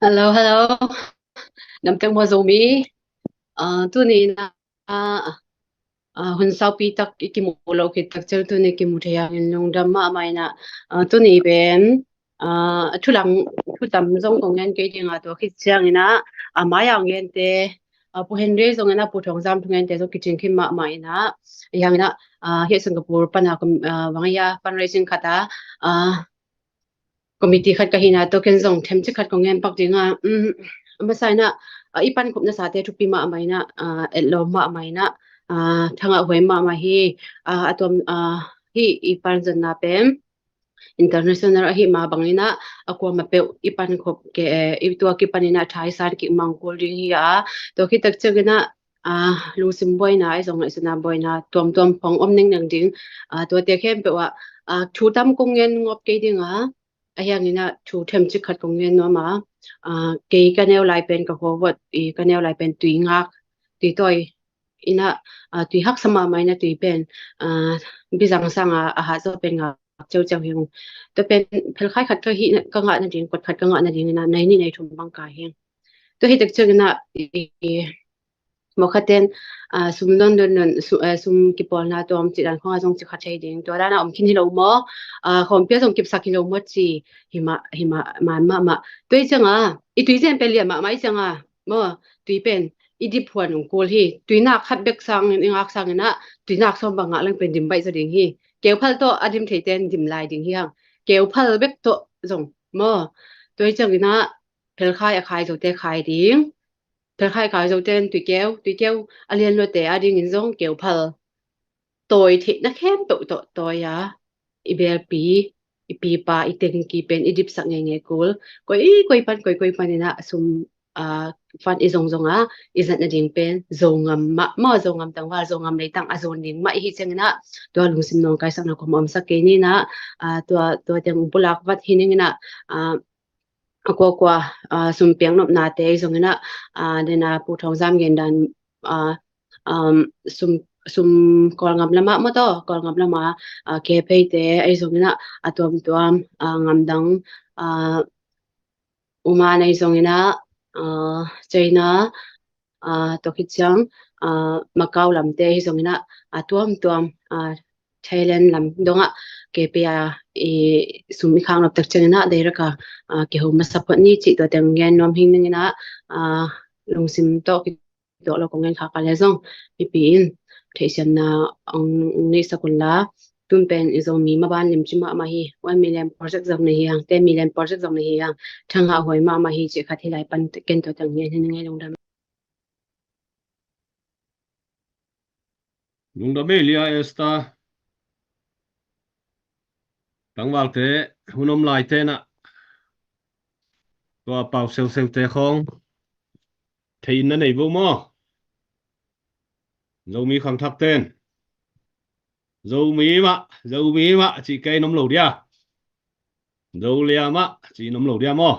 Hello, hello. Namteng maw Zomi. Ah, tuni in ah, ah, hun saupi tak i kimu lo khit tak ciang tuni kimu thei hangin lungdam mahmah in ah, ah, tuni pen, ah, thu lam, thu tam zong kong ngen kei ding a, tua khit ciangin ah, a mai a ngente, a, Pu Henry zongin ah Pu Thawng Zam thungente zong kicing khin mahmah in ah, a hi hangin ah, a, hih Singapore pan a, kum, a, bang a, fundraising khat a, a, committee khat ka hihna tawh ken zong themcik khat kong ngen pak ding a, um, a masa in ah, a, i pankhop nasate thupi mahmah in ah, a, etlawm mahmah in ah, a, thangah huai mahmah hi, a, a tuam, a, hih i pan zonna pen international ahih mah bangin ah, a kuamah peuh i pankhop ke, eh, i tua kipanin ah thaisan kik mang kul ding hi a, tua khit tak ciangin ah, ah, lungsim buaina, ahi zong ngaihsutna buaina tuamtuam hong om nengneng ding, ah, tuate khempeuh ah, ah, thu tam kong ngen ngop kei ding a, a hi hangin ah thu themcik khat kong ngen nuam a, ah, kei ka neu lai pen ka khuavot, i ka neu lai pen tui ngak, tui tawi in ah, ah, tui haksa mahmah in ah tui pen, ah, bizang sang a, a hat zawh pen ngak ciauciau hi ung. Tua pen phelkhai khat ka hih na, ka ngah nading, kot khat ka ngah nading in ah nai nih nai thum bang kai hi. Tua hi tak ciangin ah, i, i, mawkhaten, ah, sum non non non, su-, ah, sum kipawlna tuam cih dan khawng a zong ci kha thei ding. Tua dan a om khin hi lo maw? Ah, khawmpi a zong kipsak hi lo maw ci hi mah, hi mah, man mahmah. Tua hi ciang a, i tui zen pen lian mahmah hi ciang a, maw, tui pen i dip huan ung kul hi. Tui nak khat bek sangin, i ngak sangin ah, tui nak sawm bang ngak leng pen dim baih zaw ding hi. Keuphal tawh a dim theite in dim lai ding hi hang. Keuphal bek tawh zong maw. Tua hi ciangin ah, phelkhai a khai zote khai ding. Phelkhai a khai zote in tuikeu, tuikeu a lian luate a dingin zong keu phal tawi theihna khempeuh tawh tawi a, i belpi, i pipa, i tengki pen i dipsak ngeingei kul. Koi, koi pan, koi, koi pan inah sum, aa, fund i zongzong a, i zat nading pen Zogam mah maw, Zogam tangval, Zogam leitang a zon ding mah i hi cianginah, tua lungsim nawngkaisakna kong omsak kei ninah, aa, tua, tua teng bulak vat hi ninginah, aa, a kuakua, aa, sum piaknopnate i zonginah, aa, dena Pu Thawng Zam gen dan, aa, um, sum, sum Kawlgam lamah maw taw, Kawlgam lamah, aa, Kepheite ahi zonginah a tuamtuam, aa, gamdang, aa, Oman ahi zonginah, aa, China, aa, tua khit ciang, aa, Macau lamte ahi zonginah a tuamtuam, aa, Thailand lam dongah Kephe a i sum i khak nop tak cianginah direct a, aa, kiho masa phot ni cih tua teng gen nuam hing ninginah, aa, lungsim tawh tuak lo kong gen khak a le zong mipi in theihsiamna ong, ong neihsak unla, tun pen i Zomi maban limci mahmah hi. One million project zong na hi hang, ten million project zong na hi hang, thangah huai mahmah hi cih khat hi lai pan ken tua teng hi, hi ngei lungdam. Lungdam ei Lia Esther. Tangvalte hun om lai tenah tua pau seuseute khawng thei in na nei vo maw? Zomi khangthak ten Zomi mah, Zomi mah cih kei in om lo dia. Zolia mah cih in om lo dia maw?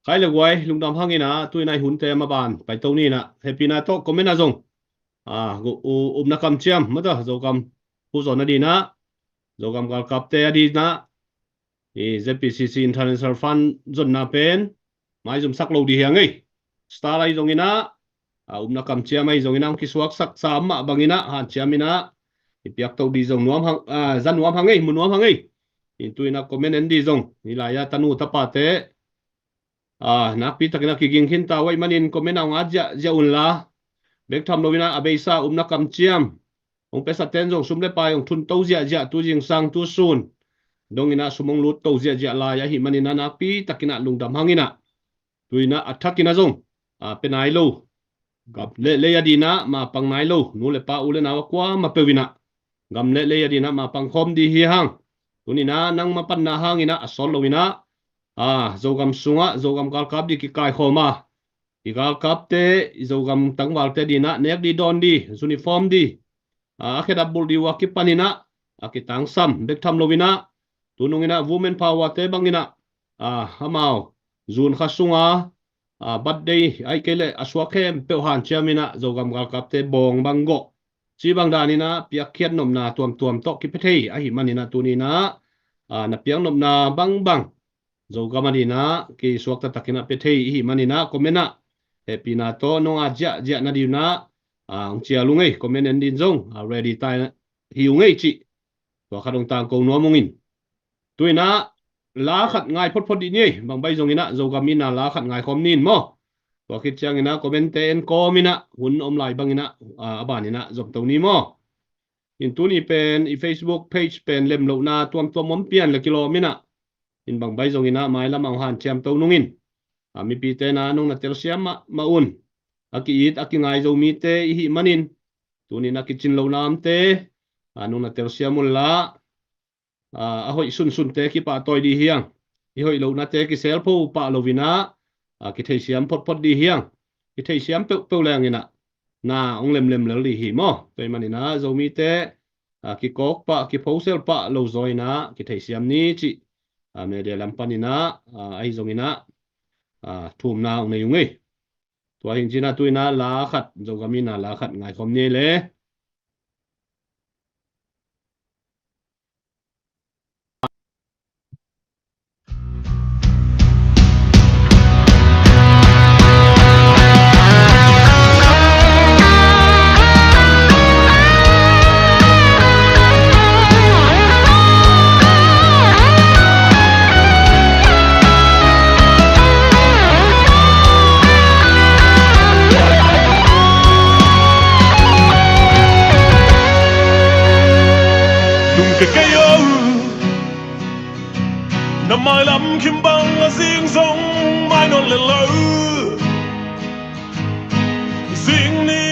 Khai le guai, lungdam hangin ah, tu-in ah i hunte maban paito ni in ah, hehpihna tawh comment ah zong, ah, gu-, u-, upna kamciam, mata, Zogam pu zon a ding ah, Zogam galkapte a ding ah, i Z P C C International Fund zonna pen maizumsak lo ding hi hang ei. Star ahi zongin ah, a upna kamciam ahi zongin ah, hong kisuaksak sa mah bangin ah, hanciam in ah i piakto ding zong nuam hang, ah, za nuam hang ei, mu nuam hang ei. In tu-in ah comment en ding zong, hih lai-ah tanu tapate, ah, nakpi takin ah kiging khin ta uh ahih manin comment ah hong at ziahziah unla, bek tham lo-in ah a beisa upna kamciam hong piasate'n zong sum le pai hong thunto ziahziah, tu zingsang tu sun dongin ah sum hong lutto ziahziah lai ahih manin ah nakpi takin ah lungdam hangin ah, tu-in ah a thakin ah zong, ah, pia nai lo, gam le lei a ding ah mapang nai lo nu le pa, u le nau a kuamah peuh in ah gam le lei a ding ah mapang khawm ding hi hang. Tuni-in ah nangma panna hangin ah a sawt lo-in ah, ah, Zogam sungah Zogam galkap ding kikaikhawm a, i galkapte, i Zogam tangvalte ding ah nek ding dawn ding, uniform ding, ah, a khedap bulh ding uh a kipanin ah a kitangsam bek tham lo-in ah, tu nungin ah women power-te bangin ah, ah, amau zun kha sunga, ah, birthday ahih kei leh a suak khempeuh hanciam in ah Zogam galkapte bawng bang gawh, ci bang danin ah piakkhiat nopna tuamtuam tawh kipia thei ahih manin ah tuni-in ah, ah, na piak nopna bangbang Zogam a ding ah kisuak taktakin ah pia thei i hih manin ah comment ah hehpihna tawh nong at ziahziah nading un ah, ah, hong cial ung ei, comment en ding zong, ah, ready ta hi ung ei cih tua khat hong tangko nuam ung in. Tu-in ah la khat ngai photphot dih ni ei, bang baih zongin ah Zogam in ah la khat ngaikhawm ni in maw. Tua khit ciangin ah comment-te en kawmin ah hun om lai bangin ah, ah, a banin ah zomto ni maw. In tuni pen i Facebook page pen lemlohna tuamtuam om pian le kilawm in ah, in bang baih zongin ah mailam ah hong hanciamto nung in. A, mipite'n ah nong na telsiam mahmah un. A ki-it a kingai Zomite i hih manin, tuni-in a kicin lohna omte, a, nong na telsiam unla, a, a hoih sunsunte kipahtawi ding hi hang. I hoih lohnate kiselpho pah lo-in ah, a, kitheisiam photphot ding hi hang. Kitheisiam peuhpeuh leng in ah na hong lemlem lel ding hi maw. Tua ahih manin ah Zomite, a, kikawk pah, kiphosel pah lo zaw in ah kitheisiam ni cih, a, media lam panin ah, a, ahi zongin ah, a, thumna hong nei ung ei. Tua hi in cin ah tu-in ah la khat, Zogam in ah la khat ngaikhawm ni le. Lungke kei o. Na mailam khim bang a zing zong mai le lo. Zing ni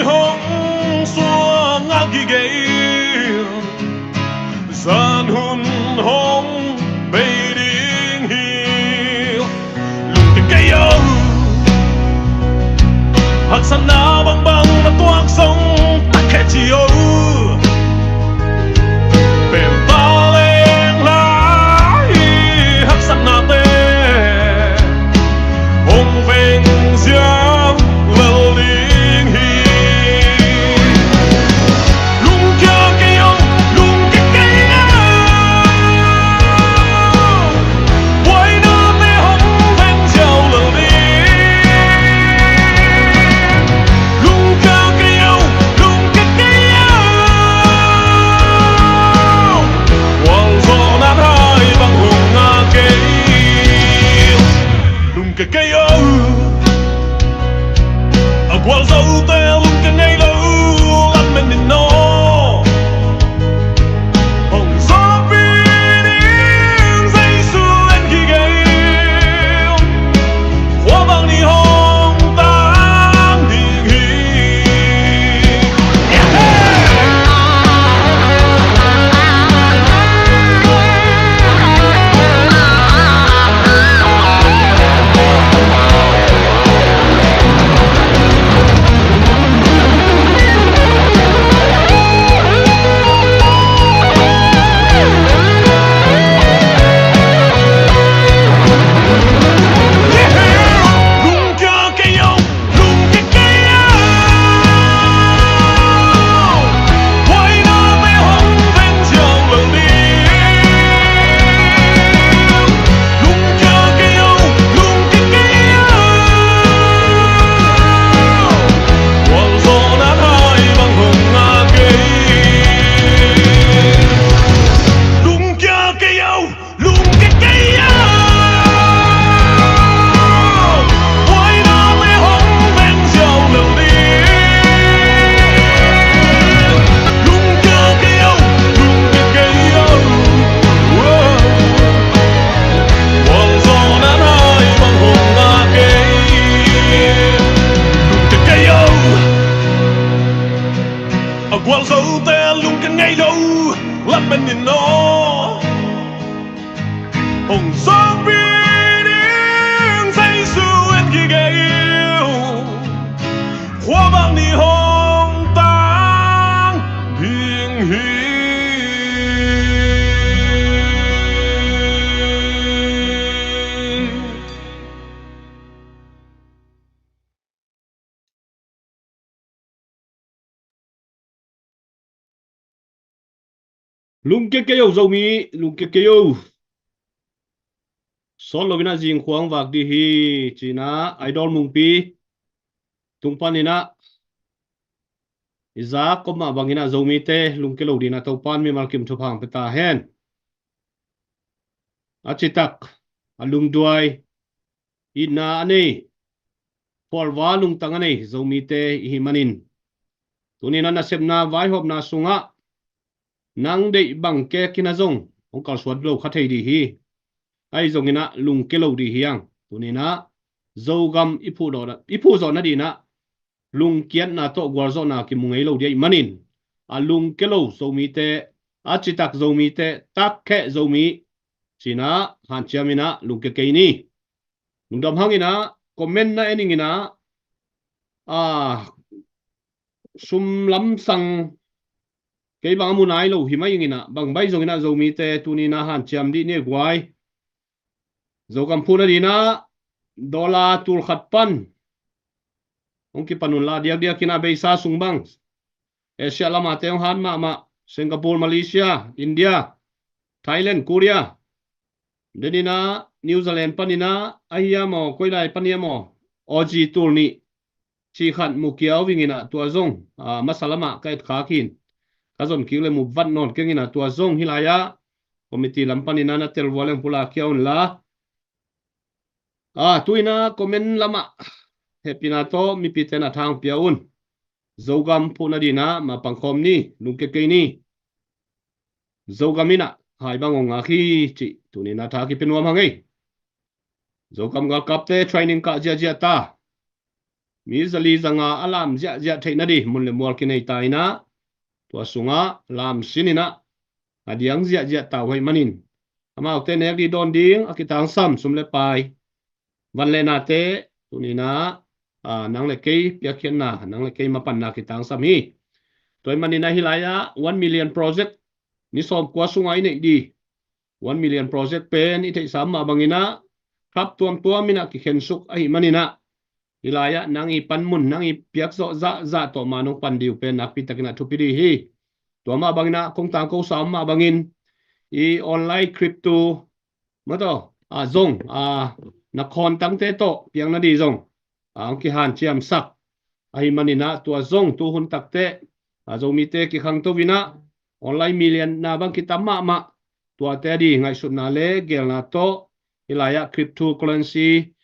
hong suang a kigei, zan hun hong bei ding hi. Lungkia kei o, haksatna bangbang na tuak zong tak khia ci o. Pen ta leng lai haksatnate hong veng ziau lel ding hi. Lungkia kei o, lungkia kei o. Buainate hong veng ziau lel ding. Lungkia kei o, lungkia kei o. Gualzawhna hai bang hong ngak kei. Lungkia kei o. A gualzote lungkia ngei lo, lamen in aw. Hong zawhpih ding Jesu en kigei. Khua bang ni hong tang ding hi. Lungkia kei o, lungkia kei o. Buainate hong veng ziau lel ding. Lungkia kei o, lungkia kei o. Gualzawhna hai bang hong ngak kei. Lungkia kei o. A gualzote lungkia ngei lo, lamen in aw. Hong zawhpih ding Jesu en kigei. Khua bang ni hong tang ding hi. Lungkia kei o Zomi, lungkia kei o. Sawt lo in ah zing khuang vak dih hi, ci-in ah Idol Mungpi tung panin ah i zak kop mah bangin ah Zomite lungkia lo ding in ah Topan mimal kim thupha hong pia ta hen. A citak, a lungduai, itna a nei, phualva lungtang a nei Zomite i hih manin, tuni in ah nasepna vaihawmna sungah nang deih bang kek in ah zong hong kalsuan lo kha thei dih hi. Ahi zongin ah lungkia lo dih hi hang. Tuni in ah Zogam i phuh zawh na, i phuh zawh nading in ah lungkiatna tawh gualzawhna kimu ngei lo dih ahih manin, a lungkia lo Zomite, a citak Zomite, takkheh Zomi, ci-in ah hanciam in ah lungkia kei ni. Lungdam hang in ah comment na en ing in ah, a, sum lamsang kei bang a mu nai lo hi mai ing in ah, bang baih zongin ah Zomite tuni in ah hanciam dih ni guai. Zogam phuh nading in ah dollar tul khat pan hong kipan un la, diakdiak in ah beisa sung bang Asia lamate hong hat mahmah, Singapore, Malaysia, India, Thailand, Korea, den in ah New Zealand panin ah ahi hiam aw, koi lai pan hiam aw, Aussie tul nih, cih khat mu kiau ving in ah tua zong, a, masa lamah ka etkhak hi in, ka zon kik le mu vat nawn keng in ah tua zong hih lai-ah committee lam panin ah na tel vua leng pulak khia un la. A, tu in ah comment lamah hehpihna tawh mipite na tha hong pia un. Zogam phuh nading in ah ma pangkhawm ni, lungkia kei ni. Zogam in ah hai bang hong ngak hi cih tuni in ah tha kipia nuam hang ei. Zogam galkapte training kah ziahziah ta. Mi zali zanga a lam ziahziah theih nading mun le mual kinei ta inah, tua sungah lam sin inah a diang ziahziah ta uh ahih manin, amaute nek ding dawn ding a kitangsam sum le pai, van le nate tuninah, a, nang le kei piakkhiatna, nang le kei mapanna kitangsam hi. Tua ahih manin ahi lai-ah one million project ni sawmkua sungah i neih ding, one million project pen i theihsa mah banginah kap tuamtuam inah kikhensuk ahih maninah, hi lai-ah nang i panmun, nang i piakzawh zahzah tawh ma nong pan ding uh pen nakpi takinah thupi ding hi. Tua mah banginah kong tangkosa om mah bangin i online crypto mataw, a, zong, a, na khawntangte tawh piak nading zong, a, hong kihanciamsak ahih maninah tua zong tuhun takteh, a, Zomite kikhangto inah online million na bang kitam mahmah, tuate a ding ngaihsutna le geelna tawh hi lai-ah crypto currency,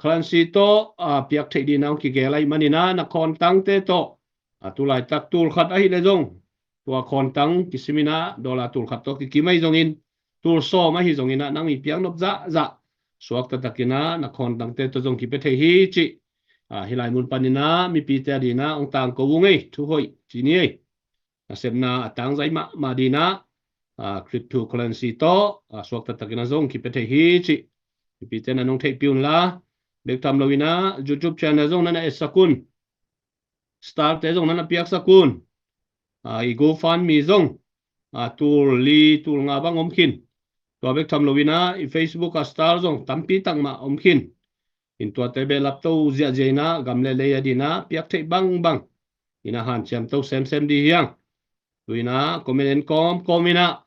currency tawh, a, piak theih ding na hong kigel ahih maninah na khawntangte tawh, a, tu laitak tul khat ahih leh zong tua khawntang kisim inah dollar tul khat tawh kikim ahi zongin, tul sawm ahi zonginah nang i piak nop zahzah suakta takinah na khawntangte tawh zong kipia thei hi cih, a, hi lai mun paninah mipite a dinah hong tangko uh ngei, thu hoih ci ni ei. Nasepna a tangzai mahmah dinah, a, crypto currency tawh, a, suakta takinah zong kipia thei hi cih mipite na nong theihpih unla, bek tham loinah YouTube channel zong na na etsak un. Star te zong na na piaksak un. A, i GoFundMe zong, a, tul li tul nga bang om khin. Tua bek tham loinah i Facebook a star zong tampi tak mah om khin. In tuate behlap to ziahziah inah gam le lei a dinah piak theih bangbang inah hanciam to semsem ding hi hang. Tuinah comment en kawmkawm inah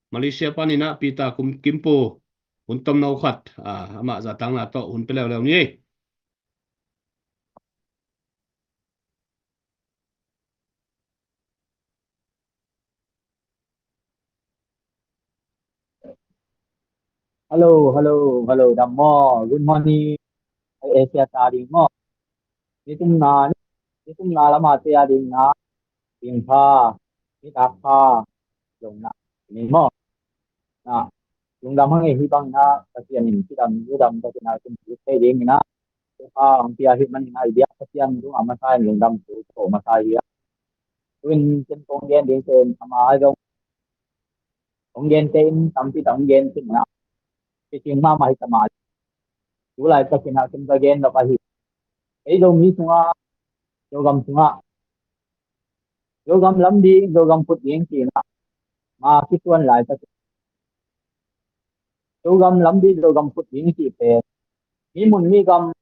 Malaysia paninah Peter Kum Kimpu hun tomno khat, a, amah zahtangna tawh hun pia leuleu ni. Hello, hello, hello, dam maw? Good morning. Asia ta ding maw? Nitumna, nitumna lamah te a dingna, ding pha, nitak pha, zong na, ni maw? Na, lungdam hang ei hi bang na, Pasian in cidam, cidam, Pasian a kin cidam thei ding na, tua hong pia hi manin a i biak Pasian tung a masa in lungdam thu ko masa hi a. Tuin ken kong gen ding pen ama a zong, kong gen te in tampi tak kong gen khin na, kicing mahmah hi ta mah. Tu laitak in a ken ka gen nop ahi. Ei Zomi sungah, Zogam sungah, Zogam lam ding, Zogam phut ding ci na, ma kisuan laitak in Zogam lam ding, Zogam phut ding cih pen mi mun mi gam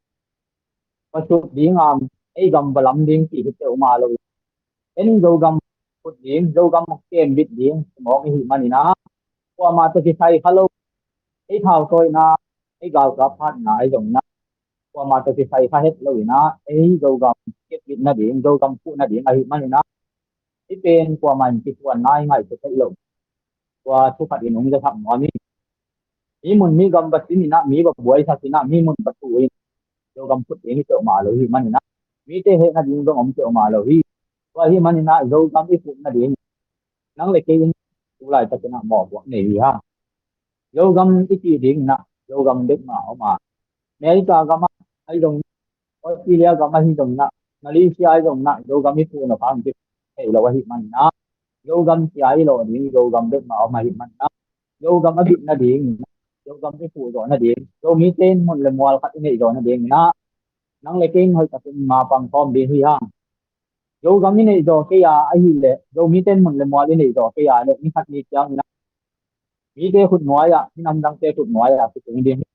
va suk ding a, ei gam va lam ding cih hi peuhmah lo. En Zogam phut ding, Zogam kem bit ding mawk i hih manin a, kuamah tawh kisai kha lo. Ei thautawina, ei galkap phatna ahi zongin a, kuamah tawh kisai kha het loin a, ei Zogam kem bit nading, Zogam phuh nading ahih manin a, hih pen kuamah in kisuanna i ngaihsut theih loh. Tua thu khat in hong zasak nuam hi. Mi mun mi gam va sin in a, mi va buaisak in a, mi mun va tuh in, Zogam phut ding hi peuhmah lo hi manin a, mite heh nading zong om peuhmah lo hi. Tua ahih manin a, Zogam i phuh nading nang le kei in tu laitak in a mawhpuak nei hi hang. Zogam i cih ding in a, Zogam bek mah om a, America gam ah ahi zongin, Australia gam ahi zongin a, Malaysia ahi zongin a, Zogam i phuh nop hang kithei lo ahih manin a, Zogam cia i lawh ding, Zogam bek mah om ahih manin a, Zogam a bit nading, Zogam i phuh zawh nading, Zomite in mun le mual khat i neih zawh nading in a, nang le kei in hoih takin ma pang khawm ding hi hang. Zogam i neih zaw kei a ahih leh, Zomite in mun le mual i neih zaw kei a leh, ni khat ni ciangin a, mite khut nuai ah, minam dangte khut nuai ah kitung ding hi.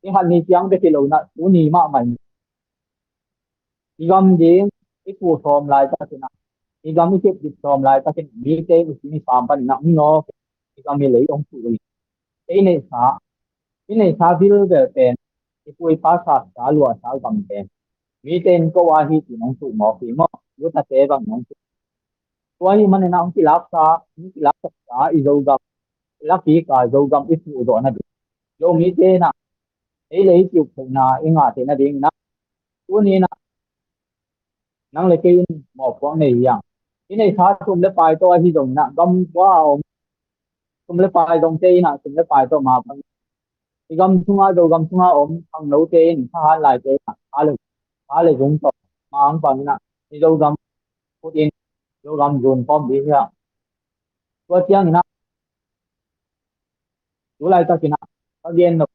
Ni khat ni ciang bek hi lo in a, tuni mahmah in i gam ding i phuh sawm laitakin a, i gam i kep bit sawm laitakin a, mite in i sin i sam panin a hong nawk, i gam i lei hong tuh hi. Ei neihsa, i neihsa vilvel pen, i pu i pa saksa luahsa gam pen mite in ko a hi ci-in hong tuh mawk hi maw? Lutate bang hong tuh. Tua ahih manin a hong kilaksa, hong kilaksaksa i Zogam, i lakik a Zogam i phuh zawh nading, Zomite in a ei le i ciuk theihna i ngah theih nading in a, tuni in a nang le kei in mawhpuak nei hi hang. I neihsa sum le pai tawh ahi zongin a, gam kua a om sum le pai dongte in a, sum le pai tawh ma pang i gam sungah, Zogam sungah om khangnote in, thahat laite in ah, tha le, tha le zung tawh mang pang in ah, i Zogam kut in, Zogam zun khawm ding hi a. Tua ciangin ah, tu laitakin ah ka gen nop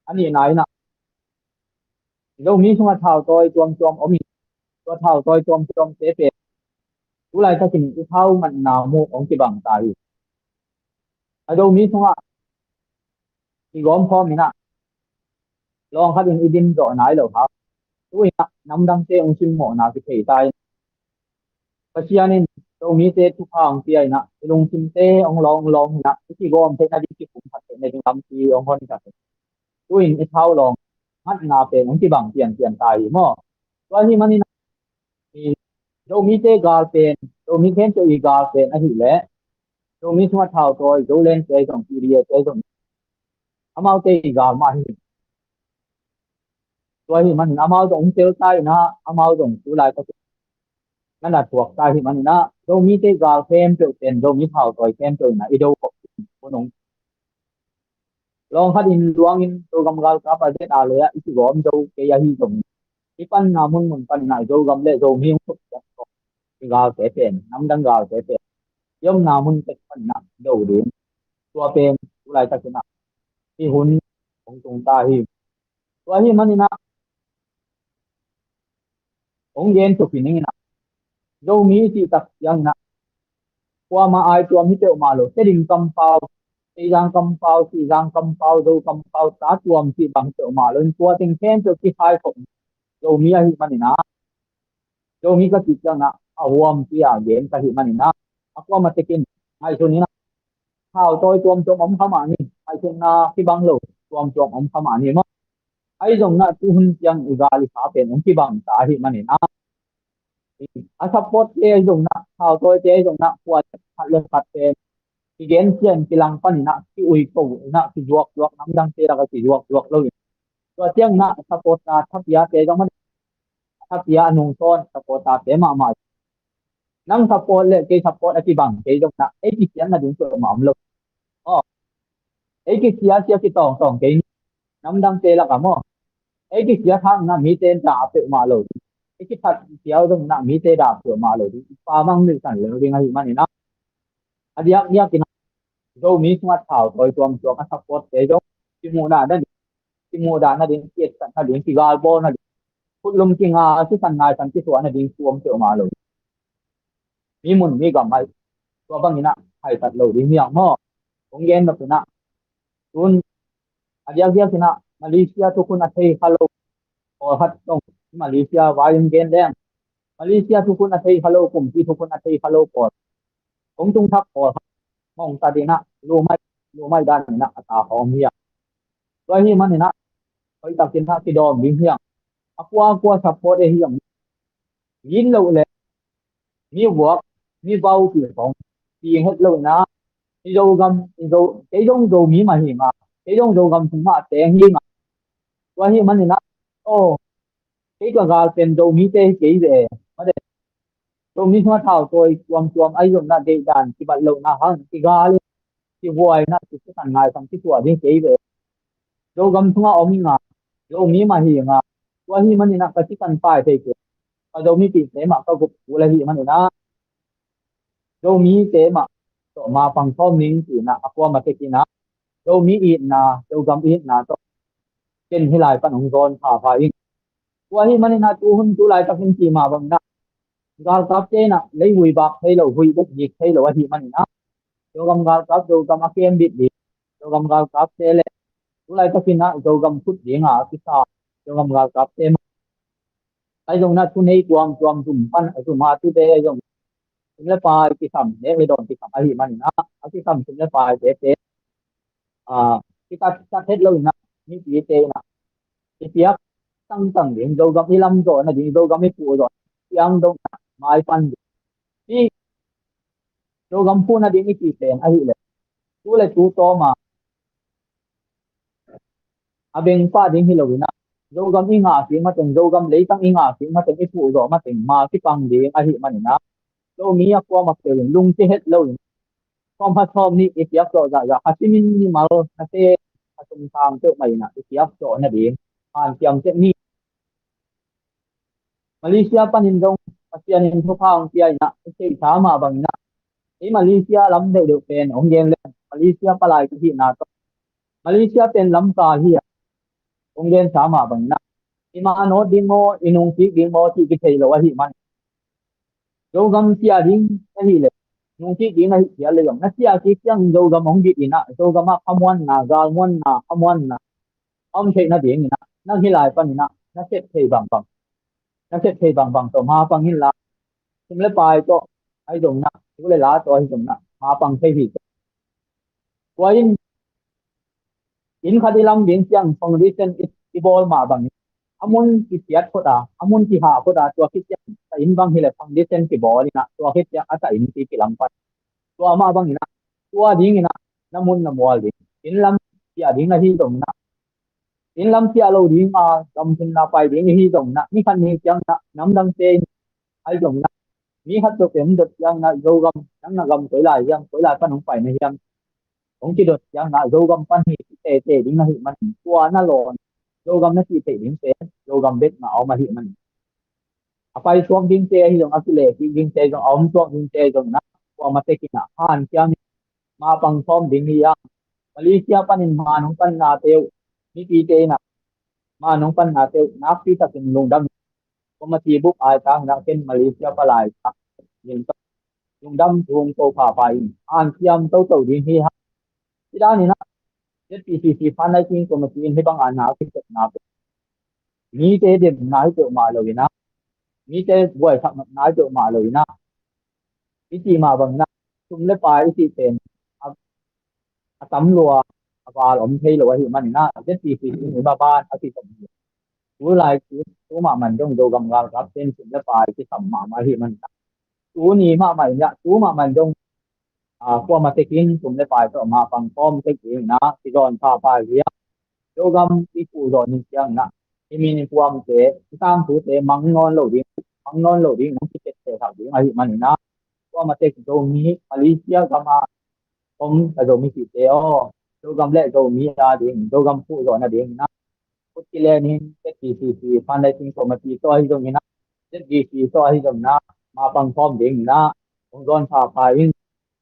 a nihna in ah, Zomi sungah thautawi tuamtuam om in, tua thautawi tuamtuamte pen tu laitakin i thau matna mu hong kibang ta hi. A Zomi sungah kigawm khawm in ah, lawng khat in i din zawh nai lo hang, tu in ah namdangte hong simmawhna kithei ta in, Pasian in Zomite thupha hong pia in ah, i lungsimte hong lawng lawng in ah, i kigawm theihna ding, kikum khat theihna ding lampi hong hon khat. Tu in i thau lawng matna pen hong kibang pianpian ta hi maw. Tua ahih manin ah, i Zomite gal pen, Zomi khempeuh i gal pen ahih leh, Zomi sungah thautawi, Zolente zong, P D F te zong, amaute i gal mah hi. Tua ahih manin amau zong hong tel ta in ah, amau zong tu laitakin na na thuak ta ahih manin ah, Zomite gal khempeuh pen, Zomi thautawi khempeuh in ah i do khop hun hong, lawng khat in luangin Zogam galkap a Z R le ah i kigawm zo kei ahi zongin, i panna munmun panin ah Zogam le Zomi hong thuak i galte pen, namdang galte pen, i omna mun tek panin ah do ding, tua pen tu laitakin ah i hun hong tung ta hi. Tua ahih manin ah hong gen tuk hi ning in ah, Zomi i cih tak ciangin ah, kuamah ai tuam hi peuhmah lo, Tedim kampau, Teizang kampau, Sihzang kampau, Zo kampau, ta tuam cih bang hi peuhmah lo in, tua teng khempeuh kikhai khop Zomi ahih manin ah, Zomi ka cih ciangin ah a huampi a gen ka hih manin ah, a kuamah tekin ngaihsun in ah, thautawi tuamtuam om kha mah ni, ngaihsutna kibang lo tuamtuam om kha mah ni maw. Ahi zongin ah tu hun ciang i gal i kha pen hong kibang ta ahih manin ah, a supportte ahi zongin ah, thautawite ahi zongin ah, khua khat le khat pen kigen cian kilang panin ah, ki-uiko in ah, kizuakzuak, namdangte lakah kizuakzuak lo in, tua ciangin ah supporter thapiate zong mah, thapia a nungsawn supporterte mahmah. Nang support le kei support a kibang kei zongin ah, ei kisiat nading peuhmah om lo. Aw, ei kisia sia kitawngtawng kei, namdangte lakah maw. Ei kisiat hangin ah mite dah peuhmah lo ding, ei kithat siau zongin ah mite dah peuhmah lo ding, pa mang nuihsan lo ding ahih manin ah, a diakdiakin ah Zomi sungah thautawi tuamtuam a supportte zong kimuhna nading, kimuhna nading, kietsat nading, kigalbawl nading, khutlum kinga, sisan naisan kisuah nading thu om peuhmah lo. Mi mun mi gam ah tua bangin ah haitat lo ding hi hang maw. Hong gen nop in ah, tun a diakdiakin ah Malaysia thukhun a thei kha lo pawlkhat zong, Malaysia vai hong gen leng, Malaysia thukhun a thei kha lo, kumpi thukhun a thei kha lo pawl, hong tung thak pawlkhat mong ta ding ah, lumai, lumai dan in ah a ta khawm hi hang. Tua ahih manin ah hoihtakin ah kidawm ding hi hang. A kuakua support e hi hang, gin loh le mi vuak, mi vau ti khong ti het lo in ah, i Zogam, i Zo, kei zong Zomi mah hi nga, kei zong Zogam sung mah teng hi nga. Tua ahih manin ah, aw, kei ka gal pen Zomite hi kei ve, mate. Zomi sungah thautawi tuamtuam ahi zongin ah, deihdan kibat lohna hang kigal in, kivuai in ah, kisisan naisan kisuah ding kei ve. Zogam sungah om hi nga, Zomi mah hi nga. Tua ahih manin ah ka sisan pai thei kei, ka Zomipihte mah ka gup kul ahih manin ah, Zomite mah tawh mapang khawm ning ci-in ah a kuamah tekin ah, Zomi itna, Zogam itna tawh ken hih lai pan hong zawn phapha ing. Tua ahih manin ah tu hun tu laitakin ci mah bangin ah, galkapte in ah leivui bak thei lo, vui buk gik thei lo ahih manin ah, Zogam galkap, Zogam a kem bit ding, Zogam galkapte le tu laitakin ah Zogam khut ding a kisa Zogam galkapte mah, ahi zongin ah thunei tuamtuam zum pan, zum a tute ahi zong, sum le pai kisam, nek le dawn kisam ahih manin ah, a kisam sum le paite pen, ah, kitat, kitat het lo in ah, mipite in ah i piak tangtang ding, Zogam i lamzawh nading, Zogam i puhzawh, piang dong in ah mai pan ding, hih Zogam phuh nading i cih pen ahih leh, tu le tu tawm a, a bengpah ding hi lo in ah, Zogam i ngah kik mateng, Zogam leitang i ngah kik mateng, i puhzawh mateng mal kipang ding ahih manin ah, Zomi a kuamah peuh in lungkia het lo in, sawm khat sawm nih i piak zawh zahzah, kha simin mimal, kha se a sum sang peuhmah in ah i kiap zawh nading hanciam tek ni. Malaysia panin zong Pasian in thupha hong pia in ah i theihsa mah bangin ah, ei Malaysia lam deuhdeuh pen hong gen leng Malaysia palai ka hihna tawh Malaysia pen lamka hi a, hong gensa mah bangin ah i manawt ding maw, i nungkik ding maw cih kithei lo ahih man, Zogam sia ding ahih leh, nungkik ding ahih phial leh zong na sia kik ciangin Zogam hong bit in ah Zogam ah khamuanna, galmuanna, khamuanna a om theih nadingin ah nang hih lai panin ah na sep thei bangbang, na sep thei bangbang tawh mapang inla, sum le pai tawh ahi zongin ah, thu le la tawh ahi zongin ah mapang thei hi. Tua in, inn khat i lam ding ciang foundation i, i bawl mah bangin a mun kisiat phot a, a mun kihah phot a, tua khit ciang ta inn bang hileh foundation kibawl in ah, tua khit ciang a ta inn ci kilam pan. Tua mah bangin ah tua dingin ah na mun na mual ding, inn lam ciah ding ahi zongin ah, inn lam ciah lo ding a, gamthumna pai ding ahi zongin ah, ni khat ni ciangin ah namdangte in ahi zongin ah, mi khat tawh pem dot ciangin ah Zogam, nang na gam koi lai hiam, koi lai pan hong pai na hiam, hong kidot ciangin ah Zogam pan hi ci teitei ding ahih manin, tua na lawn Zogam na cih theih dingte Zogam bek mah a om ahih manin, a pai suak dingte ahi zong, a kileh kik dingte zong, a om suak dingte zong na, kuamah tekin ah hanciam in mapang khawm ding hi a. Malaysia panin man hong pannate uh, mipite in ah man hong pannate uh nakpi takin lungdam in, kuamah ci bup ai tang in ah ken Malaysia palai tak in lungdam thu hong ko pha pha in, hanciam toto ding hi hang. Hih dan in ah Z P C C fundraising committee in hih bang a na kisepna peuh, mite demna hi peuhmah lo in ah, mite buaisakna hi peuhmah lo in ah, i cih mah bangin ah sum le pai i cih pen a, a tam lua, a val om thei lo ahih manin ah Z P C C in i maban a kisam hi. Tu lai tu, tu mahmah in dong Zogam galkapte in sum le pai kisam mahmah ahih manin ah, tuni mahmah in ah, tu mahmah in dong, a, kuamah tekin sum le pai tawh mapang khawm tek dingin ah kizawn pha pha hi a. Zogam i kuh zawh ni ciangin ah i min i puamte, i tangthute mang nawn lo ding, mang nawn lo ding, nong kiketthehsak ding ahih manin ah, kuamah tek Zomi, Malaysia gam a om ka Zomi cihte aw, Zogam le Zomi a ding, Zogam kuh zawh nadingin ah khut kilen in Z P C C fundraising committee tawh ahi zongin ah, Z P C C tawh ahi zongin ah mapang khawm dingin ah hong zawn pha pha in.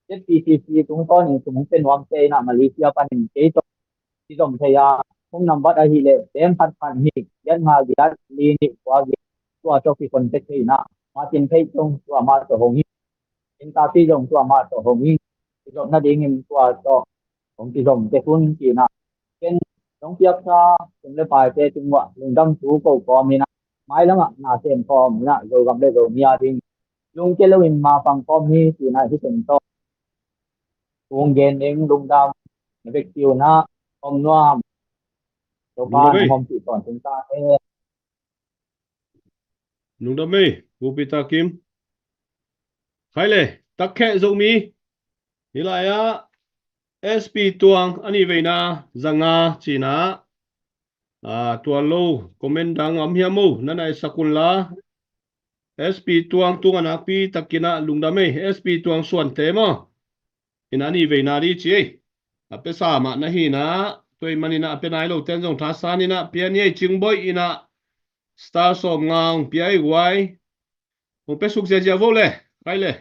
Z P C C tungtawn in sum hong pia nuamte in ah Malaysia panin kei tawh kizom thei a, phone number ahih leh, beng khat khat nih, giat nga giat, li nih kua giat, tua tawh kicontact thei in ah, Martin Phei zong tua mah tawh hong hi, Intapi zong tua mah tawh hong hi, kizom nadingin tua tawh hong kizom tek un ci in ah, ken nong piaksa sum le paite tungah lungdam thu ko kawm in ah, mailam ah na sem kawm in ah, Zogam le Zomi a ding lungkia loin mapang kawm ni ci in ah, hih teng tawh thu hong gen ning. Lungdam. Na vekpi un ah om nuam. Topa na hawm cih tawntung ta hen. Lungdam ei, Pu Peter Kim. Khai le, Takkheh Zomi. Hih lai-ah S P Tuang a nih veina za nga ci in ah, a, tua lo comment dang a om hiam maw, na naisak un la. S P Tuang tungah nakpi takin ah lungdam ei. S P Tuang Suante maw, in a nih veina ding ci ei. A pia sa mah na hi in ah, tua ahih manin ah a pia nai lote in zong thasan in ah pia ni ei. Cingboih in ah star sawmnga hong pia ei guai. Hong pia suk ziazia vo le, khai le.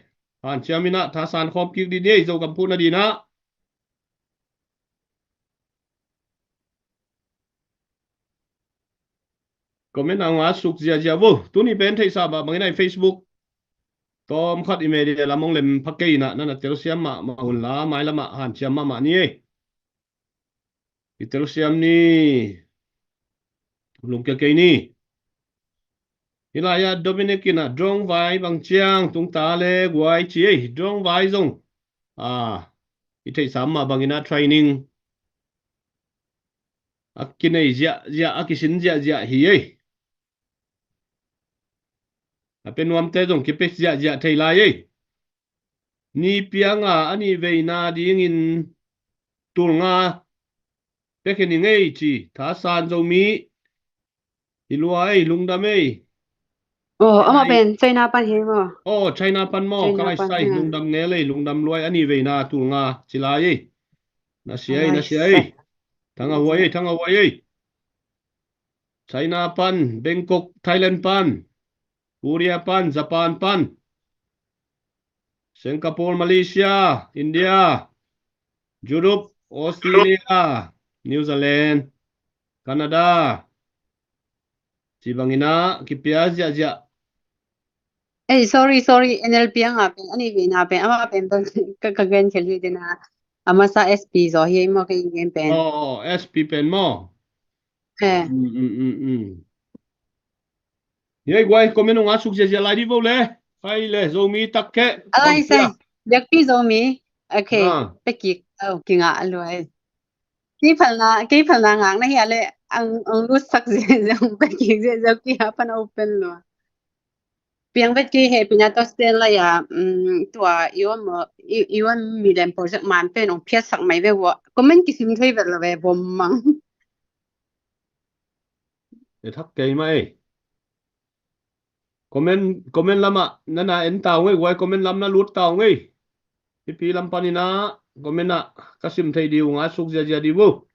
Hanciam in ah thasan khawm kik ding ni ei, Zogam phuhna ding in ah. Comment a hong at suk ziazia vo. Tuni pen theihsa mah bangin ah i Facebook tawm khat i media lam hong lem pha kei in ah, na na telsiam mahmah un la, mailam ah hanciam mahmah ni ei. I telsiam ni. Lungkia kei ni. Hih lai-ah Dominic in ah, drawng vai bang ciang tung ta le guai ci ei. Drawng vai zong, a, i theihsa mah bangin ah training a kinei ziahziah, a kisin ziahziah hi ei. A pia nuamte zong kipia ziahziah thei lai ei. Ni piang a a nih veina dingin tul nga pia khin ing ei ci. Thasan Zomi. Hi lua ei, lungdam ei. Aw, amah pen China pan hi maw? Aw, China pan maw? Ka laisai, lungdam ngel ei, lungdam lua ei, a nih veina tul nga ci lai ei. Na sia ei, na sia ei. Thang a huai ei, thang a huai ei. China pan, Bangkok, Thailand pan, Korea pan, Japan pan, Singapore, Malaysia, India, Europe, Australia, New Zealand, Canada. Ci bangin ah kipia ziahziah. Ei, sorry, sorry, N L P a ngah pen, a nih veina pen, amah pen, pen, ka, ka gen khel hi dena, a masa S P zaw hi, ei maw, ka gen pen. Oh, oh, S P pen maw? Eh. Mm, mm, mm, mm. Hi ei guai, comment ong a suk ziahziah lai di vo le. Khai le, Zomi tak khe. A lai sai. Biakpi Zomi. Okay. Ah. Pekik. Oh, kingah a luai. Kei phalna, kei phalna ngak na hi a le, ang, ang lut sak ziahziah, ang pekik ziahziah, kei a pan open lua. Piang vet kei he, pina to stand lai a, um, tua, i wan mo, i, i wan mi lem project man pen, ong phiat sak mai ve vo. Comment kisim thei vet lo ve, vom mang. E thak kei mai. Comment, comment lamah nana en ta ung ei, guai comment lam na lut ta ung ei. Pipi lam panin ah comment ah ka sim thei di ung a suk ziahziah di vo.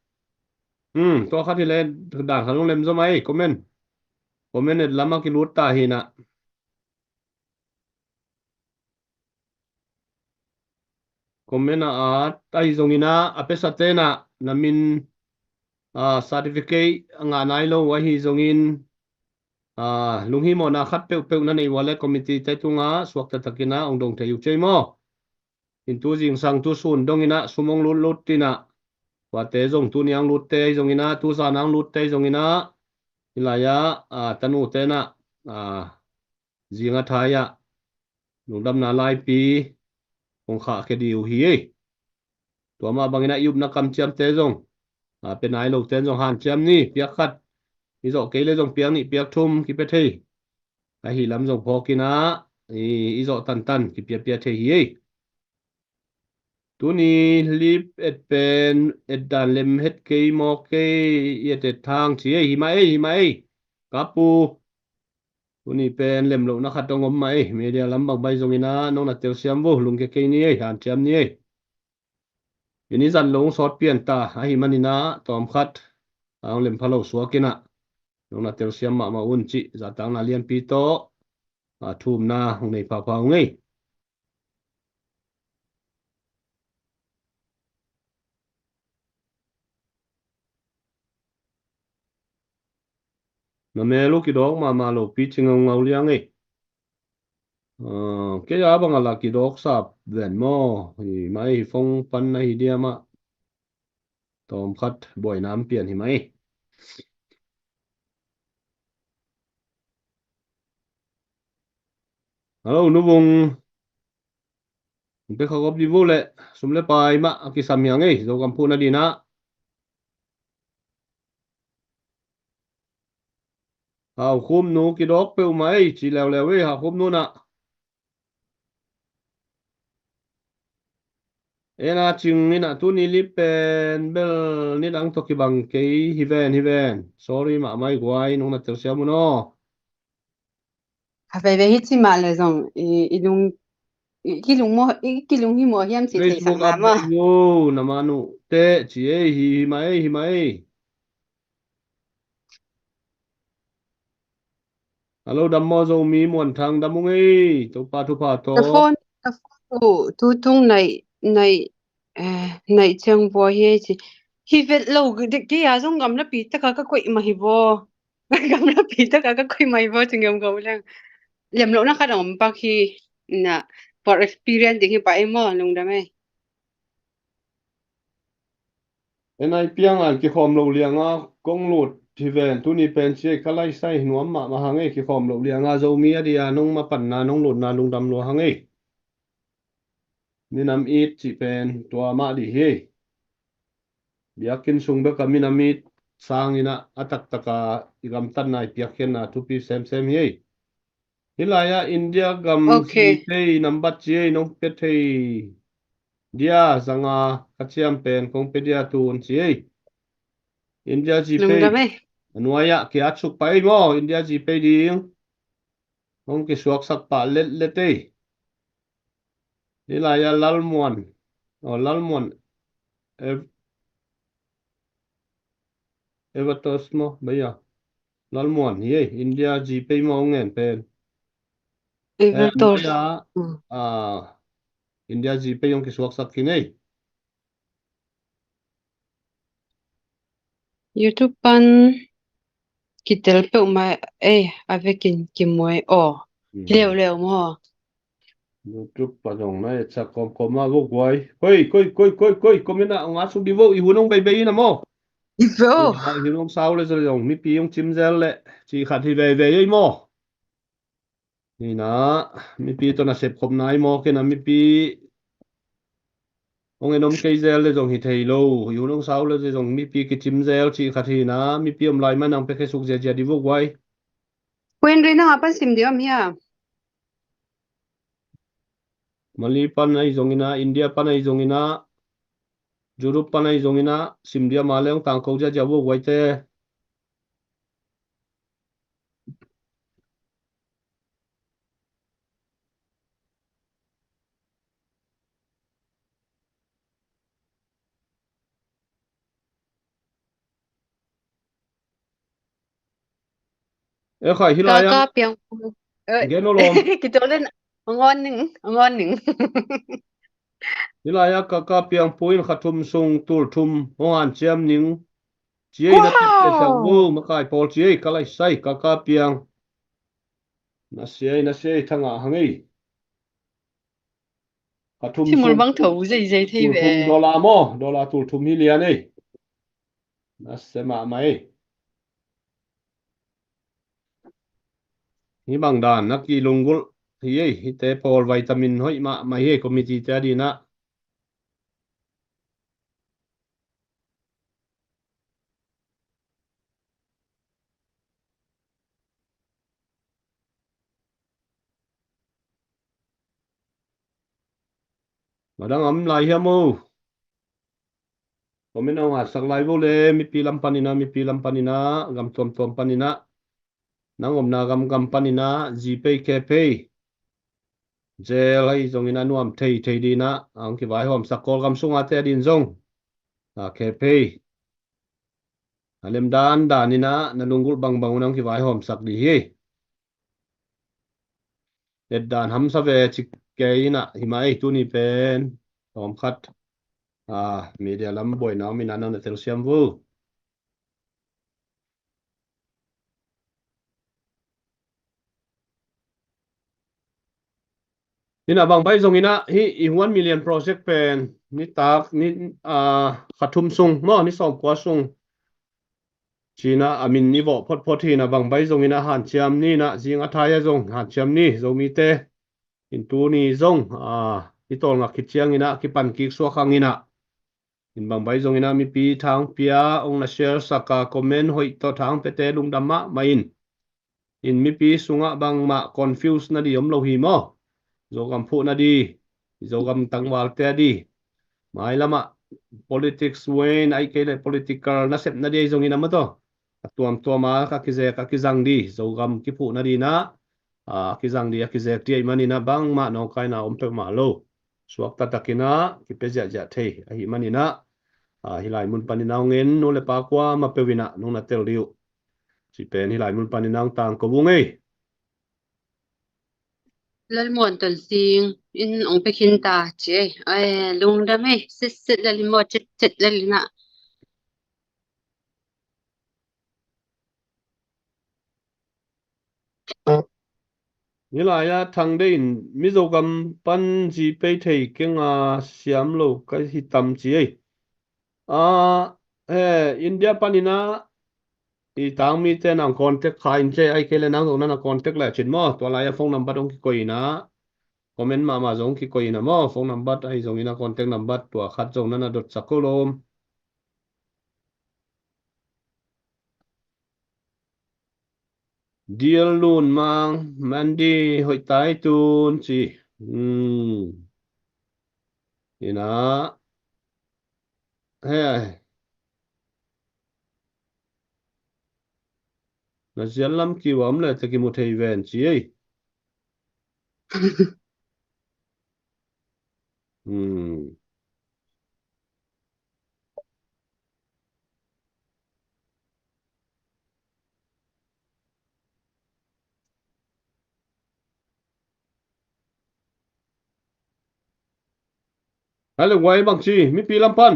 Hmm, tua khat hi le dan khat ung lem zaw mai comment. Comment et lamah kilut ta hi na. Comment a at ahi zongin ah, a pesa ten ah na min, ah, certificate a ngah nai lo ahi zongin, ah, lunghimawhna khat peuhpeuh na neih ua le committee te tungah suakta takin ah ong dong thei uh ci ei maw? In tu zingsang tu sun dongin ah sum ong lutlut in ah, kuate zong tuni ang lutte ahi zongin ah, tu zan ang lutte ahi zongin ah, hi lai ah, ah, tanu ten ah, ah, zing a thai ah lungdamna laipi hong khahkhia di uh hi ei. Tua mah bangin ah i upna kamciamte zong, a, pia nai lote zong hanciam ni, piak khat i zawh kei le zong piak nih piak thum kipia thei. Ahi lam zong phawkin ah i, i zawh tantan kipiapia thei hi ei. Tuni lip et pen et dan lem het kei mawk kei, i et et thang ci ei, hi mah ei, hi mah ei. Kapu. Tuni pen lem lohna khat dong om mah ei, media lam bang bai zongin ah nong na telsiam vo, lungkia kei ni ei, hanciam ni ei. Ini zan lo ong sawt pian ta, ahi manin ah tawm khat a ong lem pha lo suakin ah nong na telsiam mahmah un cih, zahtakna lianpi tawh, a, thumna hong nei phapha ung ei. Na mel uh kidawk mahmah lo pi ci ngaungau liang ei. Ah, kei a bang a la kidawk sap ven maw? Hi mai hi fong pan na hi diam ah. Tawm khat buaina pian hi mai. Hello, Nu Vung. Pe kha gop di vo le, sum le pai mah a kisam hiang ei, Zogam phuhna dinah. Hau khum nu kidawk peuhmah ei, ci leuleu ei, hau khum nu nah. Ena cing inah tuni lip pen bel nidang tawh kibang kei hi ven, hi ven. Sorry mahmah i guai, nong na telsiam un aw. A veve hi ci mah le zong i, i lung, i kilung mo, i kilung hi mo hiam ci thei sak na ma. Yo, na manu te ci ei, hi, hi mah ei, hi mah ei. Hello, dam maw Zomi Muan Thang, dam ung ei, Topa thupha tawh. Na phone, na phone tu, tu tung nai, nai, eh, nai ciang vua hi ei ci. Hi vet lo, kei a zong gamlapi taka ka koih mah hi vua. Gamlapi taka ka koih mah hi vua, ci ngiam go leng. Liam lohna khat a om pak hi, na, for experience ding hi pah ei maw, lungdam ei. Enai piang an kikhawm lo lianga kong lut hi ven, tuni pen ci ei ka laisai nuam mahmah hang ei, kikhawm lo lianga Zomi a dia nong mapanna nong lutna lungdam lua hang ei. Minam it cih pen tua mah dih hi. Biakinn sung beka minam it sangin ah a taktaka i gamtatna i piakkhiatna thupi semsem hi ei. Hi lai-ah India gam, okay, zi pei nambat ci ei, nong pia thei dia zanga ka ciam pen kong pia dia tun ci ei. India zi pei. Lungdam ei. A nuai-ah ki-at suk pah ei maw, India zi pei ding. Hong kisuaksak pah letlet ei. Hi lai-ah Lalmuan. Oh, Lalmuan. Eh, Evertos maw, baya. Lalmuan hi ei, India GPay maw ngen pen. Evertos. Eh, baya, ah, India GPay hong kisuaksak khin ei. YouTube pan kitel peuhmah ei, a vekin kimuai aw. Leuleu maw. YouTube pan zong na etsak kawmkawm a vo guai. Koi, koi, koi, koi, koi, comment ah hong at suk di vo, i hun hong beibei in a maw. I vo. I hun hong sau le zong mipi hong cim zel le ci khat hi veivei ei maw. Hi na, mipi tawh na sepkhop nai maw, kei na mipi hong en om kei zel le zong hi thei lo, i hun hong sau le zong mipi kicim zel cih khat hi na, mipi om lai man ang pekhe suk ziazia di vo guai. Kuen ri nang a pan sim di om hia? Mali pan ahi zong ina, India pan ahi zong ina, Europe pan ahi zong ina, sim dia ma le hong tangko ziazia vo guai te. E khai, hi lai a. Kaka piang. Gen o lom. Kitol den. Ngon ning, ngon ning. Hi lai a Kaka Piangpu in kha thum sung tul thum hong hanciam ning. Ci ei na tip le sak vo, makai pawl ci ei, ka lai sai, Kaka Piang. Na sia ei, na sia ei, thanga hang ei. Kha thum sung bang tho zeizei thei ve. Tul thum dollar maw, dollar tul thum hi lian ei. Na sia mahmah ei. Hi bang dan na kilunggulh hi ei, hite pawl vitamin hoih mahmah hi ei, committee te a dina. Madang am lai hiam o. Comment a hong hatsak lai vo le, mipi lam panina, mipi lam panina, gam tuamtuam panina, nang omna gam gam panina, GPay, KPay. Zel ahi zongin a nuam thei thei dina, a hong kivaihawmsak Kawlgam sunga te a din zong. A KPay. A lem dan dan ina, na lunggulh bangbang un a hong kivaihawmsak di hi. Etdan hamsa ve cik kei ina, hi mah ei tuni pen. Tawm khat. A, media lam buaina om ina nang na telsiam vo. Ina bang bai zong ina hi i one million project pen nitak ni, a, kha thum sung maw, ni sawmkua sung. Cina a min i vawh photphot hi ina bang bai zong ina hanciam ni ina zing a thai a zong hanciam ni Zomite. In tuni zong, a, i tawlngak khit ciang ina kipan kik suak hang ina. In bang bai zong ina mipi thang pia, ong na share sak a comment hoih tawh thang piate lungdam mahmah in. In mipi sungah bangmah confuse na di om lo hi maw. Zogam phuh na di, Zogam tangvalte a di. Mailamah politics wen, ai kei le political nasep na di ei zong ina maw tawh. A tuamtuam a, ka kizek, a kizang di, Zogam kiphuh na di na, a, kizang di, a kizek di ei man ina bangmah nawngkaina om peuhmah lo. Suakta takin a, kipia ziahziah thei, ahi man ina, a, hi lai mun panin a hong en, nu le pa kuamah peuh ina, nong na tel di uh. Ci pen hi lai mun panin a hong tangko vung ei. Lalmuan Tonsing in ong pia khin ta ci ei. Ai, lungdam ei, sitsit lel in maw, citcit lel ina. Hi lai a Thang Dei in Mizogam pan GPay thei keng a siam lo ka hi tam ci ei. A, he, India pan ina i tangmite nang contact kha in ci ei, ai kei le nang zong nana contact le cin maw. Tua lai a phone number ong kikoih ina. Comment mahmah zong kikoih ina maw. Phone number ahi zong ina contact number tua khat zong nana dotsak ko lom. Dial Lun Mang, Mandy hoih tai tun ci. Hmm. Ina. He. Na zial lam kiu a om le te kimu thei ven ci ei. Hmm. Hello, guai bangci, mipi lam pan.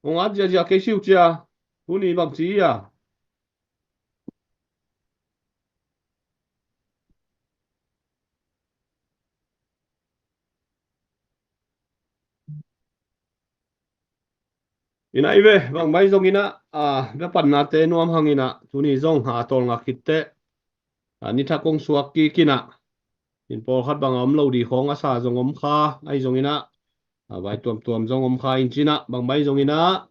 Ong at ziazia kei siu cia. Tuni bangci ia. Ina i ve, bang mai zong ina, a, bia panna te nuam hang ina, tuni zong ha tol ngak khit te. A, ni thak kong suak kik ina. In pawlkhat bang a om lo di khawng a sa zong om kha, ai zong ina. A, vai tuamtuam zong om kha in cina, bang mai zong ina.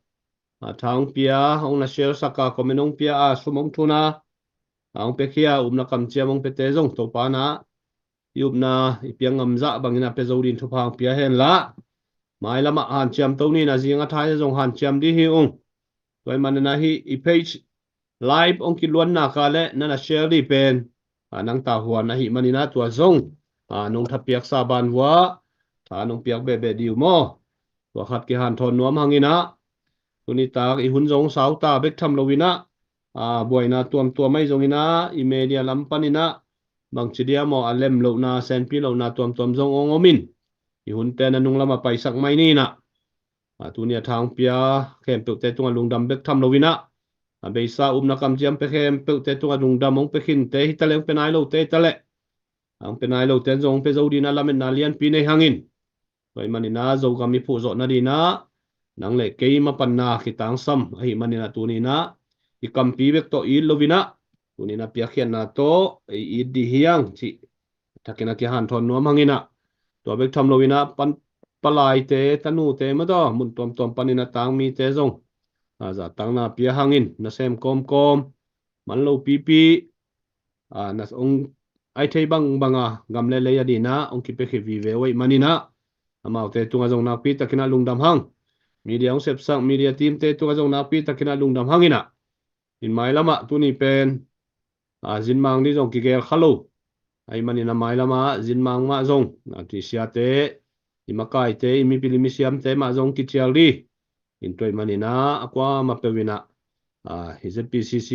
A, thang pia, ong na share saka, comment ong pia, a, sum ong thuna. A, ong pekhia, upna kamciam ong pete zong, topa na. I upna, i piang ngamzah bangin a pia zo din thupha hong pia hen la. Mai lamah hanciam to ni na zing a thai zong hanciam di hi ung. Tua i manin a hi i page live ong kiluanna ka le nana share di pen. A, nang ta huan ahi manin a tua zong. A, nong thapiaksa ban vua. A, nong piak bebe di uh maw. Tua khat kihanthawn nuam hang ina. Tuni tak i hun zong sau ta bek tham lo ina. A, buaina tuamtuam ai zong ina. I media lam pan ina. Bangci dia maw a lem lohna, senpi lohna tuamtuam zong ong om in. I hun te na nung lama paisak mai ni na. A, tuni a thang pia, khempeuh te tunga lungdam bek tham lo ina. A, beisa upna kamciam pe khempeuh te tunga lungdam ong pe khin te, hi ta le ong pe nai lo te, hi ta le. Ong pe nai lo te zong ong pe zo dina lametna lianpi nei hangin. Tua i manin a Zogam i phuh zawh nadin a, nang le kei ma panna kitangsam ahi manin a tuni in a, i kampi bek tawh it lo in a, tuni in a piakkhiatna tawh i it di hiang cih. Thakin a kihanthawn nuam hang in a, tua bek tham lo in a pan palaite, tanute ma tawh, mun tuamtuam panin a tangmite zong. A, zahtakna pia hangin, nasem kawmkawm, man lo pipi, a, na ong ai thei bangbang a, gam le lei a dina, ong kipia khia vive uh ahi manin a, amaute tunga zong nakpi takin a lungdam hang. Media ong sepsak, media team te tunga zong nakpi takin a lungdam hang in a. In mailam ah, tuni pen, a, zinmang di zong kigel kha lo. Ahi manin a mailam ah, zinmang mah zong, a, tisiate, i makaite, i mipil i misiamte mah zong kicial di. In tua i manin a, a kuamah peuh in a, a, hi Z P C C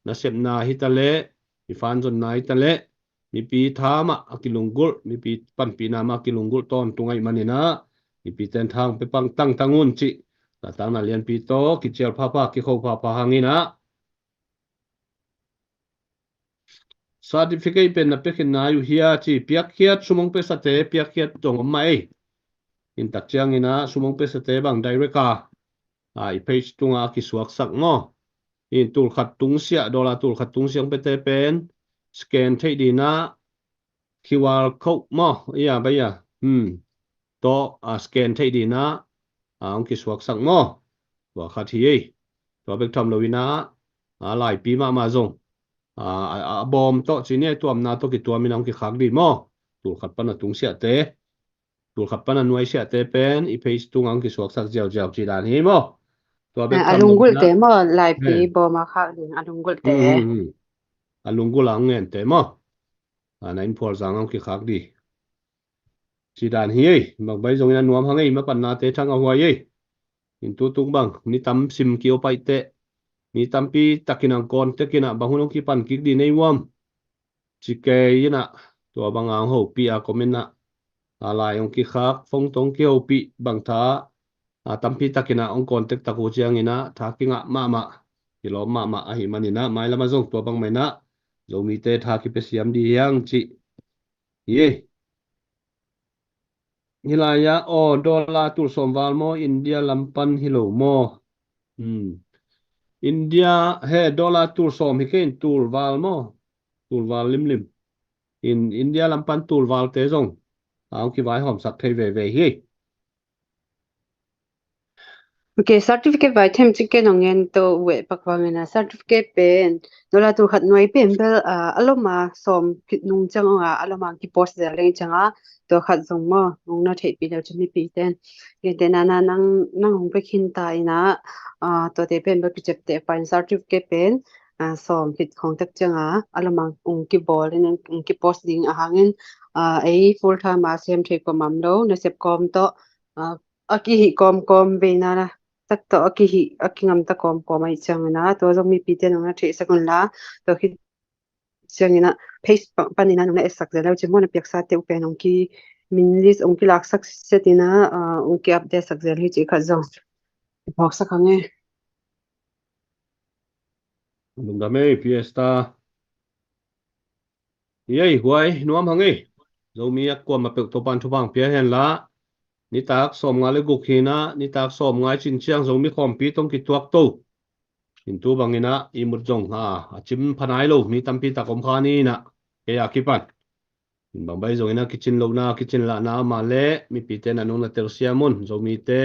nasepna hi ta leh, hi fanzonna hi ta leh, mipi tha mah a kilunggulh, mipi panpihna mah a kilunggulh tawntung ahi manin a, mipi ten tha ong pe pang tangtang un cih. Zahtakna lianpi tawh, kicial phapha, kikho phapha hang in a. Certificate pen na pia khin nai uh hia ci, piakkhiat sum ong piasate, piakkhiat zong om mah ei. In tak ciangin a, sum ong piasate bang direct a, a, i page tunga kisuaksak maw. In tul khat tungsiah, dollar tul khat tungsiah ong piate pen, scan theih dina, Q R code maw, ia, bai ia. Hmm. Tawh, a, scan theih dina, a, ong kisuaksak maw. Tua khat hi ei. Tua bek tham lo in a, a, laipi mahmah zong. A, a, a, bawm tawh ci ni a, i tuamna tawh kituam in a ong kikhak di maw. Tul khat pan a tungsiahte. Tul khat pan a nuaisiahte pen, i page tunga ong kisuaksak ziauziau ci dan hi maw. Tua bek a, a tham lo in a. Lunggulhte maw, laipi bawm a khak ding, a lunggulhte. Hmm, hmm, hmm. A lunggulh a ong ngente maw. A, na in phual zang a ong kikhak di. Ci dan hi ei, bang bai zong in a nuam hang ei, ma panna te thang a huai ei. In tutung bang, mi tam sim ki opaih teh. Mi tampi takin a ong contact in a, bang hun ong kipan kik di nei uam. Ci kei in a, tua bang a ong hopih a comment a. A lai ong kikhak, phone tawh ong kihopih, bang tha. A, tampi takin a ong contact tak uh ciangin a, tha kingah mahmah. Kilawm mahmah ahi manin a, mailam ah zong tua bang mah in a. Zomite tha kipia siam di hiang cih. Hi ei. Hi lai ah, aw, dollar tul sawm val maw, India lam pan hi lo maw. Hmm. India, he, dollar tul sawm hi kei in tul val maw. Tul val limlim. In India lam pan tul valte zong. A, ong kivaihawmsak thei veve hi. Ok, certificate vai them cik ken ong ngen to uh eh pak vangin a certificate pen, dollar tul khat nuai pen bel, a, a lom a sawm khit nung ciang ong a, a lom a kipost zel leng ciang a, tua khat zong maw, ong na theihpih leu cin mipi ten. Gentehna na nang, nang ong pia khin ta in a, a, tuate pen bel kiciapteh pa in certificate pen, a, sawm khit khawng tak ciang a, a lom a ong kibawl in, ong kipost ding a hangin, a, ei full time a sem thei kawm om lo, nasep kawm tawh, a, a kihih kawmkawm veina na, tak tawh a kihih, a kingamta kawmkawm ahih ciangin a, tua zong mipite nong na theihsak un la, tua khit ciangin a, page pa-, panin a nong na etsak zel leu cin maw, na piaksate uh pen ong ki, min list ong kilaksak set ina, ah, ong ki-update sak zel hi cih khat zong phawksak hang e. Lungdam ei, Fiesta. Ei, huai nuam hang ei. Zomi a kuamah peuh Topan thupha pia hen la. Nitak sawmnga le guk hi na, nitak sawmnga i cin ciang Zomi khawmpi tong kituak to. In tu bangin ah i mut zong ha, a cim pha nai lo, mi tampi tak om kha ni na, kei a kipan. In bang bai zongin ah kicin lohna, kicin lahna mah le, mipite na nung na telsiam un, Zomite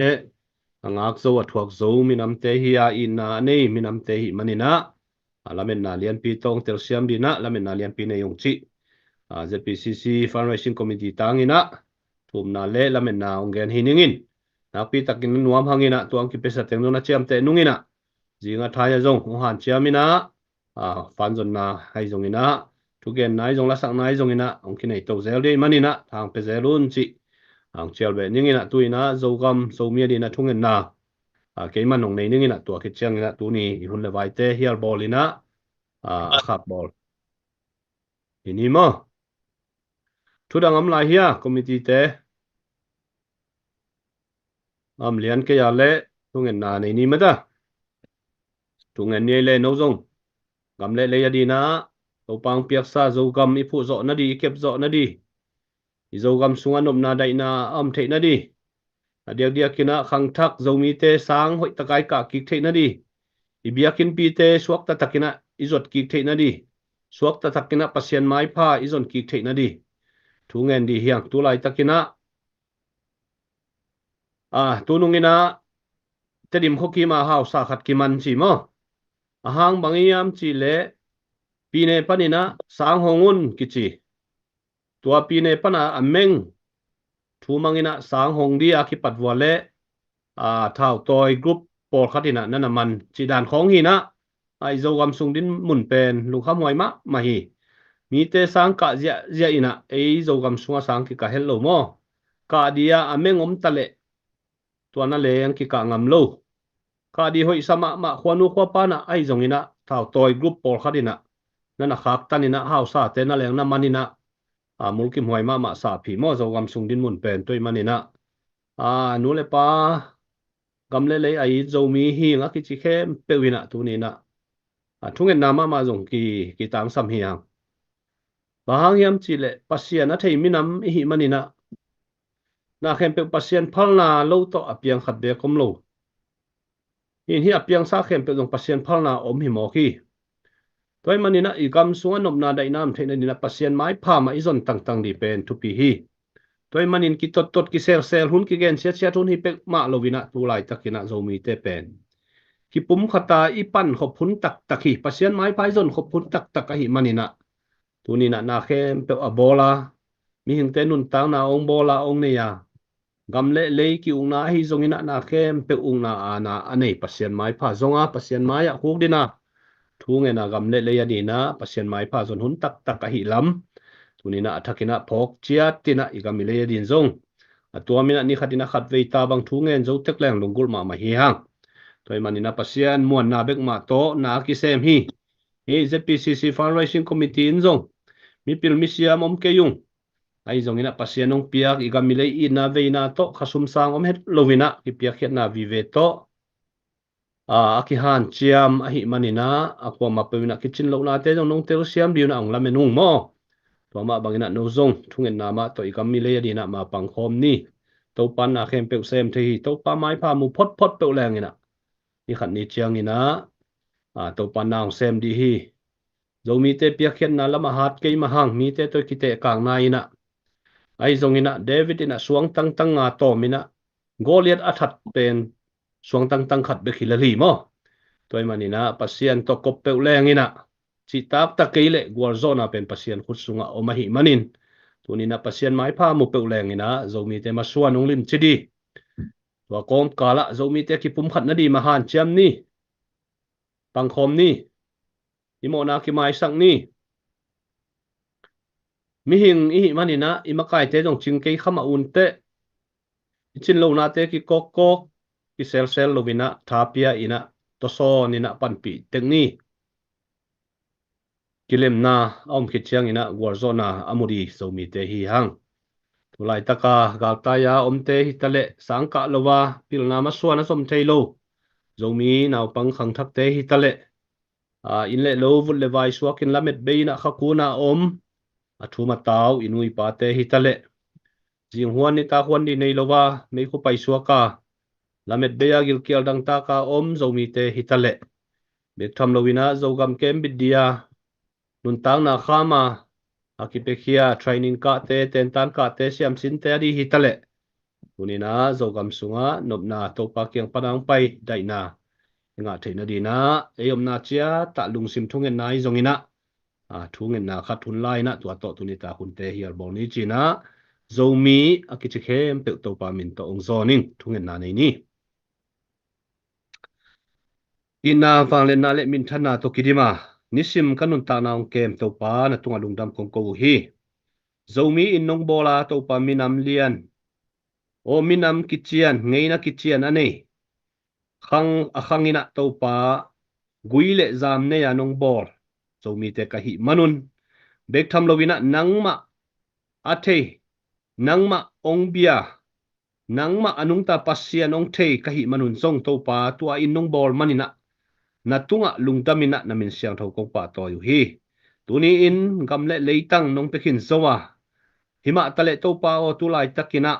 a ngak zo, a thuak zo minamte hi a, itna a nei minamte hi manin ah, a lametna lianpi tawh ong telsiam ding ah, lametna lianpi nei ong cih. A, Z P C C Fundraising Committee tangin ah, thumna le lametna ong gen hi ning in. Nakpi takin nuam hangin ah, tua ong kipiasa teng zong na ciamteh nung in ah, zing a thai a zong ong hanciam in ah, a, fanzonna ahi zongin ah, thugenna ahi zong, lasakna ahi zongin ah, ong kinei to zel ding manin ah, thang pia zel un cih. Ong cial beh ning in ah, tu in ah, Zogam, Zomi a ding ah thungetna. A, keiman ong nei ning in ah, tua khit ciangin ah, tuni i hun le vaite hial bawl in ah, a, a khak bawl. Hi ni maw? Thudang om lai hia, committee te? Om lian kei a le, thungetna nei ni mah ta. Thungen ni ei le no zong. Gam le lei a ding ah, Topa ong piaksa Zogam i phuh zawh na ding, i kep zawh na ding. I Zogam sungah nopna daihna a om theih na ding. A diakdiakin ah khangthak Zomite sang hoih takin i kah kik theih na ding. I biakinnpite suakta takin ah i zuat kik theih na ding. Suakta takin ah Pasian maipha i zon kik theih na ding. Thungen ding hi hang, tu laitakin ah. A, tu nungin ah Tedim khua kim a hausa khat kiman ci maw. A hang bang hiam cih leh, Pyine panin ah sang hong un kici. Tua Pyine pan a a meng thu mang in ah sang hong ding a kipat vua le, a, thautawi group pawlkhat in ah na na man cih dan khawng hi in ah, a, i Zogam sung dinmun pen lungkham huai mahmah hi. Mite sang kah ziahziah in ah, ei Zogam sungah sang kikah het lo maw? Kah ding a a meng om ta leh, tua na leng kikah ngam lo. Kah ding hoihsa mahmah khuanu khuapa in ah, ahi zongin ah thautawi group pawlkhat in ah na na khaktan in ah, hausate na leng na man in ah, a, mulkimhuai mahmah sa phi maw, Zogam sung dinmun pen tua ahih manin ah. A, nu le pa, gam le lei a it Zomi hing a kici khempeuh in ah tuni in ah, a, thungetna mahmah zong ki, kitangsam hi hang. Bang hang hiam cih leh Pasian a thei minam i hih manin ah, na khempeuh Pasian phalna lo tawh a piang khat beek om lo. Hih in hih a piangsa khempeuh zong Pasian phalna om hi mawk hi. Tua ahih manin ah i gam sungah nopna daihna om theih na ding in ah Pasian maipha mah i zon tangtang ding pen thupi hi. Tua ahih manin kitottot, kiselsel hun, kigen siatsiat hun hi peuhmah lo in ah, tu laitakin ah Zomite pen kipumkhat a i pan khop hun taktak hi. Pasian maipha i zon khop hun taktak ahih manin ah, tuni in ah na khempeuh a bawl a, mihingte nuntakna ong bawl a, ong nei a, gam le lei ki-ukna ahi zongin ah na khempeuh ukna aana a nei Pasian maipha zong a, Pasian mai-ah khukdin a, thungen a, gam le lei a ding in ah Pasian maipha zon hun taktak ahih lam, tuni in ah a thakin ah phawk ciat in ah i gam i lei a ding zong a tuam in ah ni khat in ah khat vei ta bang thungen zo tek leng lunggulh mahmah hi hang. Tua ahih manin ah Pasian muanna bek mah tawh na kisem hi. Hih Z P C C Fundraising Committee in zong mipil misiam om kei ung. Ahi zongin ah Pasian ong piak i gam i lei itna veina tawh khasum sang om het lo in ah kipiakkhiatna vive tawh, a, a kihanciam ahih manin ah, a kuamah peuh in ah kicin lohnate zong nong telsiam ding un ah ong lamen ung maw. Tua mah bangin ah no zong thungetna mah tawh i gam i lei a ding in ah ma pangkhawm ni. Topa in na khempeuh sem thei hi. Topa maipha mu photphot peuh leng in ah, ni khat ni ciangin ah, a, Topa in na ong sem ding hi. Zomite piakkhiatna lam a hat kei mah hang, mite tawh i kitehkakna in ah, ahi zongin ah David in ah suang tangtang nga tawm in ah Goliath a that pen suang tangtang khat bek hi lel hi maw. Tua ahih manin ah Pasian tawh kop peuh leng in ah, cihtaktak kei leh gualzawhna pen Pasian khut sungah om ahih manin, tuni in ah Pasian maipha mu peuh leng in ah Zomite masuan ong limci ding. Tua kawmkal ah Zomite kipumkhat na ding mah hanciam ni. Pangkhawm ni. I mawhna kimaisak ni. Mihing i hih manin ah i makaite zong cing kei kha mah un teh, i cin lohnate kikawkkawk, kiselsel lo in ah, tha pia in ah, tawsawn in ah panpih tek ni. Kilemna a om khit ciangin ah gualzawhna a mu ding Zomite hi hang. Tulaitaka galtai-a omte hitaleh, sangkah lo a pilna masuan a zom thei lo Zomi naupang khangthakte hitaleh, inn le lo vut le vai suakin lamet bei-in ah khakun a om a thum a tau i nu i pate hitaleh, zinghuan nitak huan dih nei lo a meikhu paisuak a lamet bei-a gilkial dangtak a om Zomite hitaleh, bek tham loin ah Zogam kem bit dih a nuntakna kham a a kipiakhia training kahte, tentan kahte, siamsinte a dih hitaleh, tuni-in ah Zogam sungah nopna, Topa kiang pan a hong pai daihna i ngah theihna dingin ah ei omna ciat ah lungsim thungetna ahi zongin ah, thungetna khat hun lai-in ah tua tawh tuni tak hunte hial bawl ni ci-in ah Zomi a kici khempeuh Topa min tawh hong zawn ing. Thungetna nei ni. Itna, vangliatna le minthanna tawh kidim a nisim ka nuntakna hong kem Topa, na tungah lungdam kong ko uh hi. Zomi inn nong bawl a Topa, minam lian, aw, minam kician, ngeina kician a nei, khang a khangin ah Topa, gui le zam nei a nong bawl Zomite ka hih manun, bek tham loin ah nangmah a thei, nangmah hong bia, nangmah a nungta Pasian hong thei ka hih manun zong Topa, tua inn nong bawl manin ah na tungah lungdamin ah na min siangtho kong pahtawi uh hi. Tuni-in gam le leitang nong pia khin zo a, himah taleh Topa aw, tulaitakin ah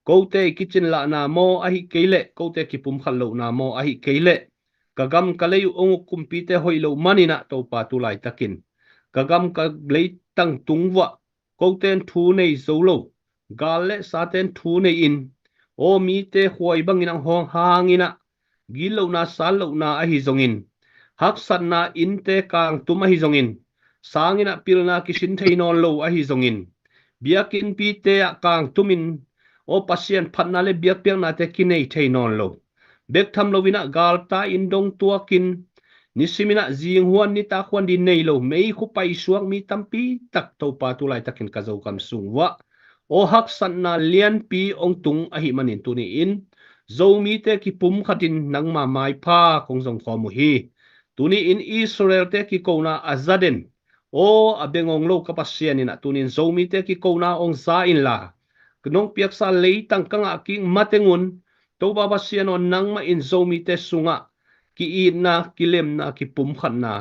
kote i kicin lahna maw, ahih kei leh kote kipumkhat lohna maw, ahih kei leh ka gam ka lei uh hong uk kumpite hoih loh manin ah Topa, tulaitakin ka gam ka leitang tung vuah kote in thu nei zo lo, gal le sate in thu nei-in, aw, mite khuai bangin ah hong hangin ah, gitlohna, satlohna ahi zongin, haksatna innte kangtum ahi zongin, sangin ah pilna kisin thei nawn lo ahi zongin, biakinnpite ah kangtumin, aw Pasian, phatna le biakpiaknate kinei thei nawn lo, bek tham loin ah galtai-in dong tuakin, nisimin ah zinghuan nitak huan dih nei lo meikhu paisuak mi tampi tak Topa, tulaitakin ka Zogam sung vuah aw, haksatna lianpi hong tung ahih manin tuni-in Zomite kipumkhatin nangma maipha kong zong khawm uh hi. Tuni-in Israelte kikona a za den, aw, a bengawng lo ka Pasian in ah tuni-in Zomite kikona hong za inla, nong piaksa leitang ka ngah kik mateng un, Topa Pasian aw, nangmah in Zomite sungah ki-itna, kilemna, kipumkhatna,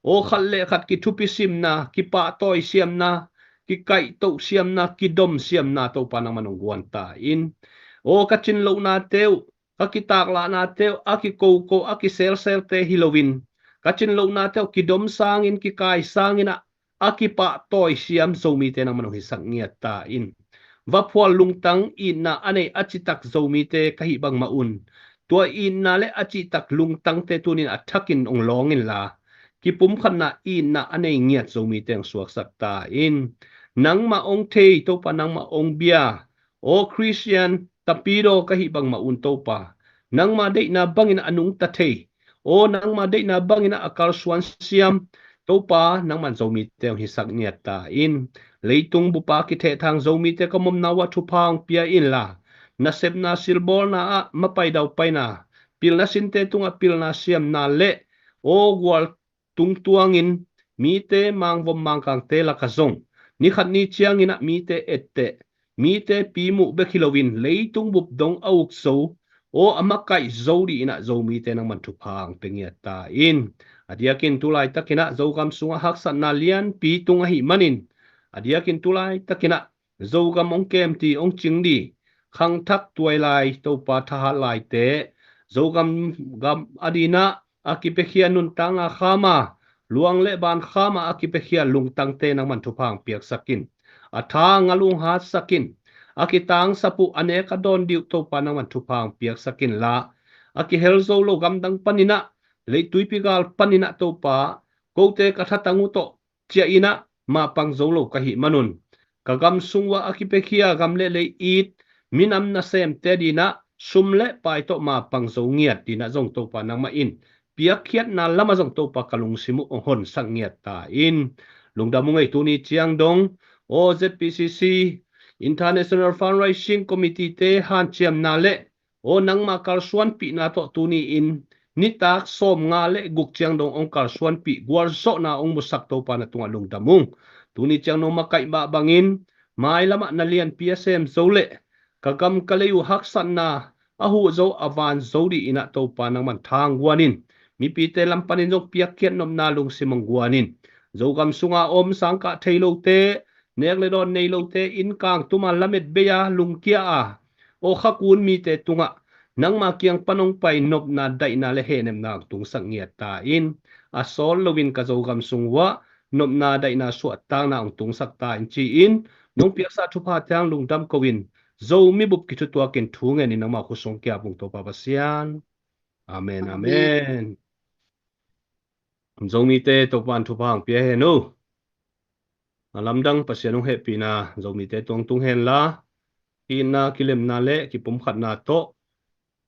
aw, khat le khat kithupi simna, kipahtawi siamna, kikaihtoh siamna, kidom siamna Topa, nangman hong guan ta in. Aw, ka cin lohnate uh, ka kitaklahnate uh a kikoko, a kiselselte hi loin, ka cin lohnate uh kidom sangin, kikai sangin ah a kipahtawi siam Zomite nangman hong hisak ngiat ta in. Vaphual lungtang itna a nei a citak Zomite ka hih bangmah un, tua itna le a citak lungtangte tuni-in a thakin hong lawng inla, kipumkhatna itna a nei ngiat Zomite hong suaksak ta in. Nangmah hong thei Topa, nangmah hong bia, aw Khristian tapidaw ka hih bangmah un Topa, nangma deihna bangin a nungta thei, aw, nangma deihna bangin a kalsuan siam Topa, nangman Zomite hong hisak ngiat ta in. Leitung bup a kithehthang Zomite ka omna uah thupha hong pia inla, nasepna, silbawlna ah mapai daupaina, pilna sinte tungah pilna siamna le, aw, gual tungtuangin mite mangvom mangkangte lakah zong, ni khat ni ciangin ah mite etteh, mite pimuh bek hi loin leitung bup dong a uk zo, aw, a makaih zo dingin ah Zomite nangman thupha hong pia ngiat ta in. A diakin tulaitakin ah Zogam sungah haksatna lianpi tung ahih manin, a diakin tulaitakin ah Zogam hong kem ding, hong cing ding khangthak tuailai Topa, thahat laite, Zogam gam adingin ah a kipiakhia nuntakna kham a, luang le ban kham a a kipiakhia lungtangte nangman thupha hong piaksak in. A tha a ngal uh hong hatsak in. A kitangsap uh, a nek a dawn ding uh Topa, nangman thupha hong piaksak inla, a kihel zo lo gamdang panin ah, lei tuipi gal panin ah Topa, kote ka thatang uh tawh ciah in ah mapang zo lo ka hih manun, ka gam sung uah a kipiakhia gam le lei it minam nasemte adingin ah sum le pai tawh mapang zo ngiat dingin ah zong Topa, nangmah in piakkhiatna lamah zong Topa, ka lungsim uh hong honsak ngiat ta in. Lungdam ung ei, tuni ciang dong, aw, Z P C C, International Fundraising Committee-te hanciamna le, aw, nangma kalsuanpihna tawh tuni-in nitak sawmnga le guk ciang dong hong kalsuanpih, gualzawhna hong musak Topa, na tungah lungdam ung. Tuni ciang nong makaih mah bangin mailamah na lianpi a sem zo leh ka gam ka lei uh haksatna a huh zo a van zo dih in ah Topa nangman thang guan in, mipite lam panin zong piakkhiat nopna lungsim hong guan in, Zogam sunga om sangkah thei lote, nek le dawn nei lote, inn kang tuma lamet bei-a lungkia a, aw khakun mite tungah nangma kiang pan hong pai nopna daihna le hehnepna hong tungsak ngiat ta in, a sawt loin ka Zogam sung uah nopna daihna suahtakna hong tungsak ta in ci-in, nong piaksa thupha teng lungdam ko in, Zomi bup kithutuakin thu ngenin nangma khut sung kiap ung Topa Pasian. Amen, amen. Zomite Topan thupha hong pia hen uh. A lamdang Pasian hong hehpihna Zomite tungtung henla, itna kilemna le kipumkhatna tawh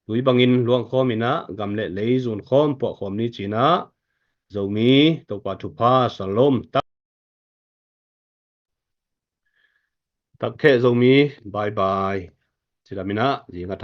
tui bangin luangkhawm in ah gam le lei zunkhawm puahkhawm ni ci-in ah, Zomi Topa thupha, shalom. Tak, tak kheh Zomi, bye bye. Cidam in ah, zing a thai.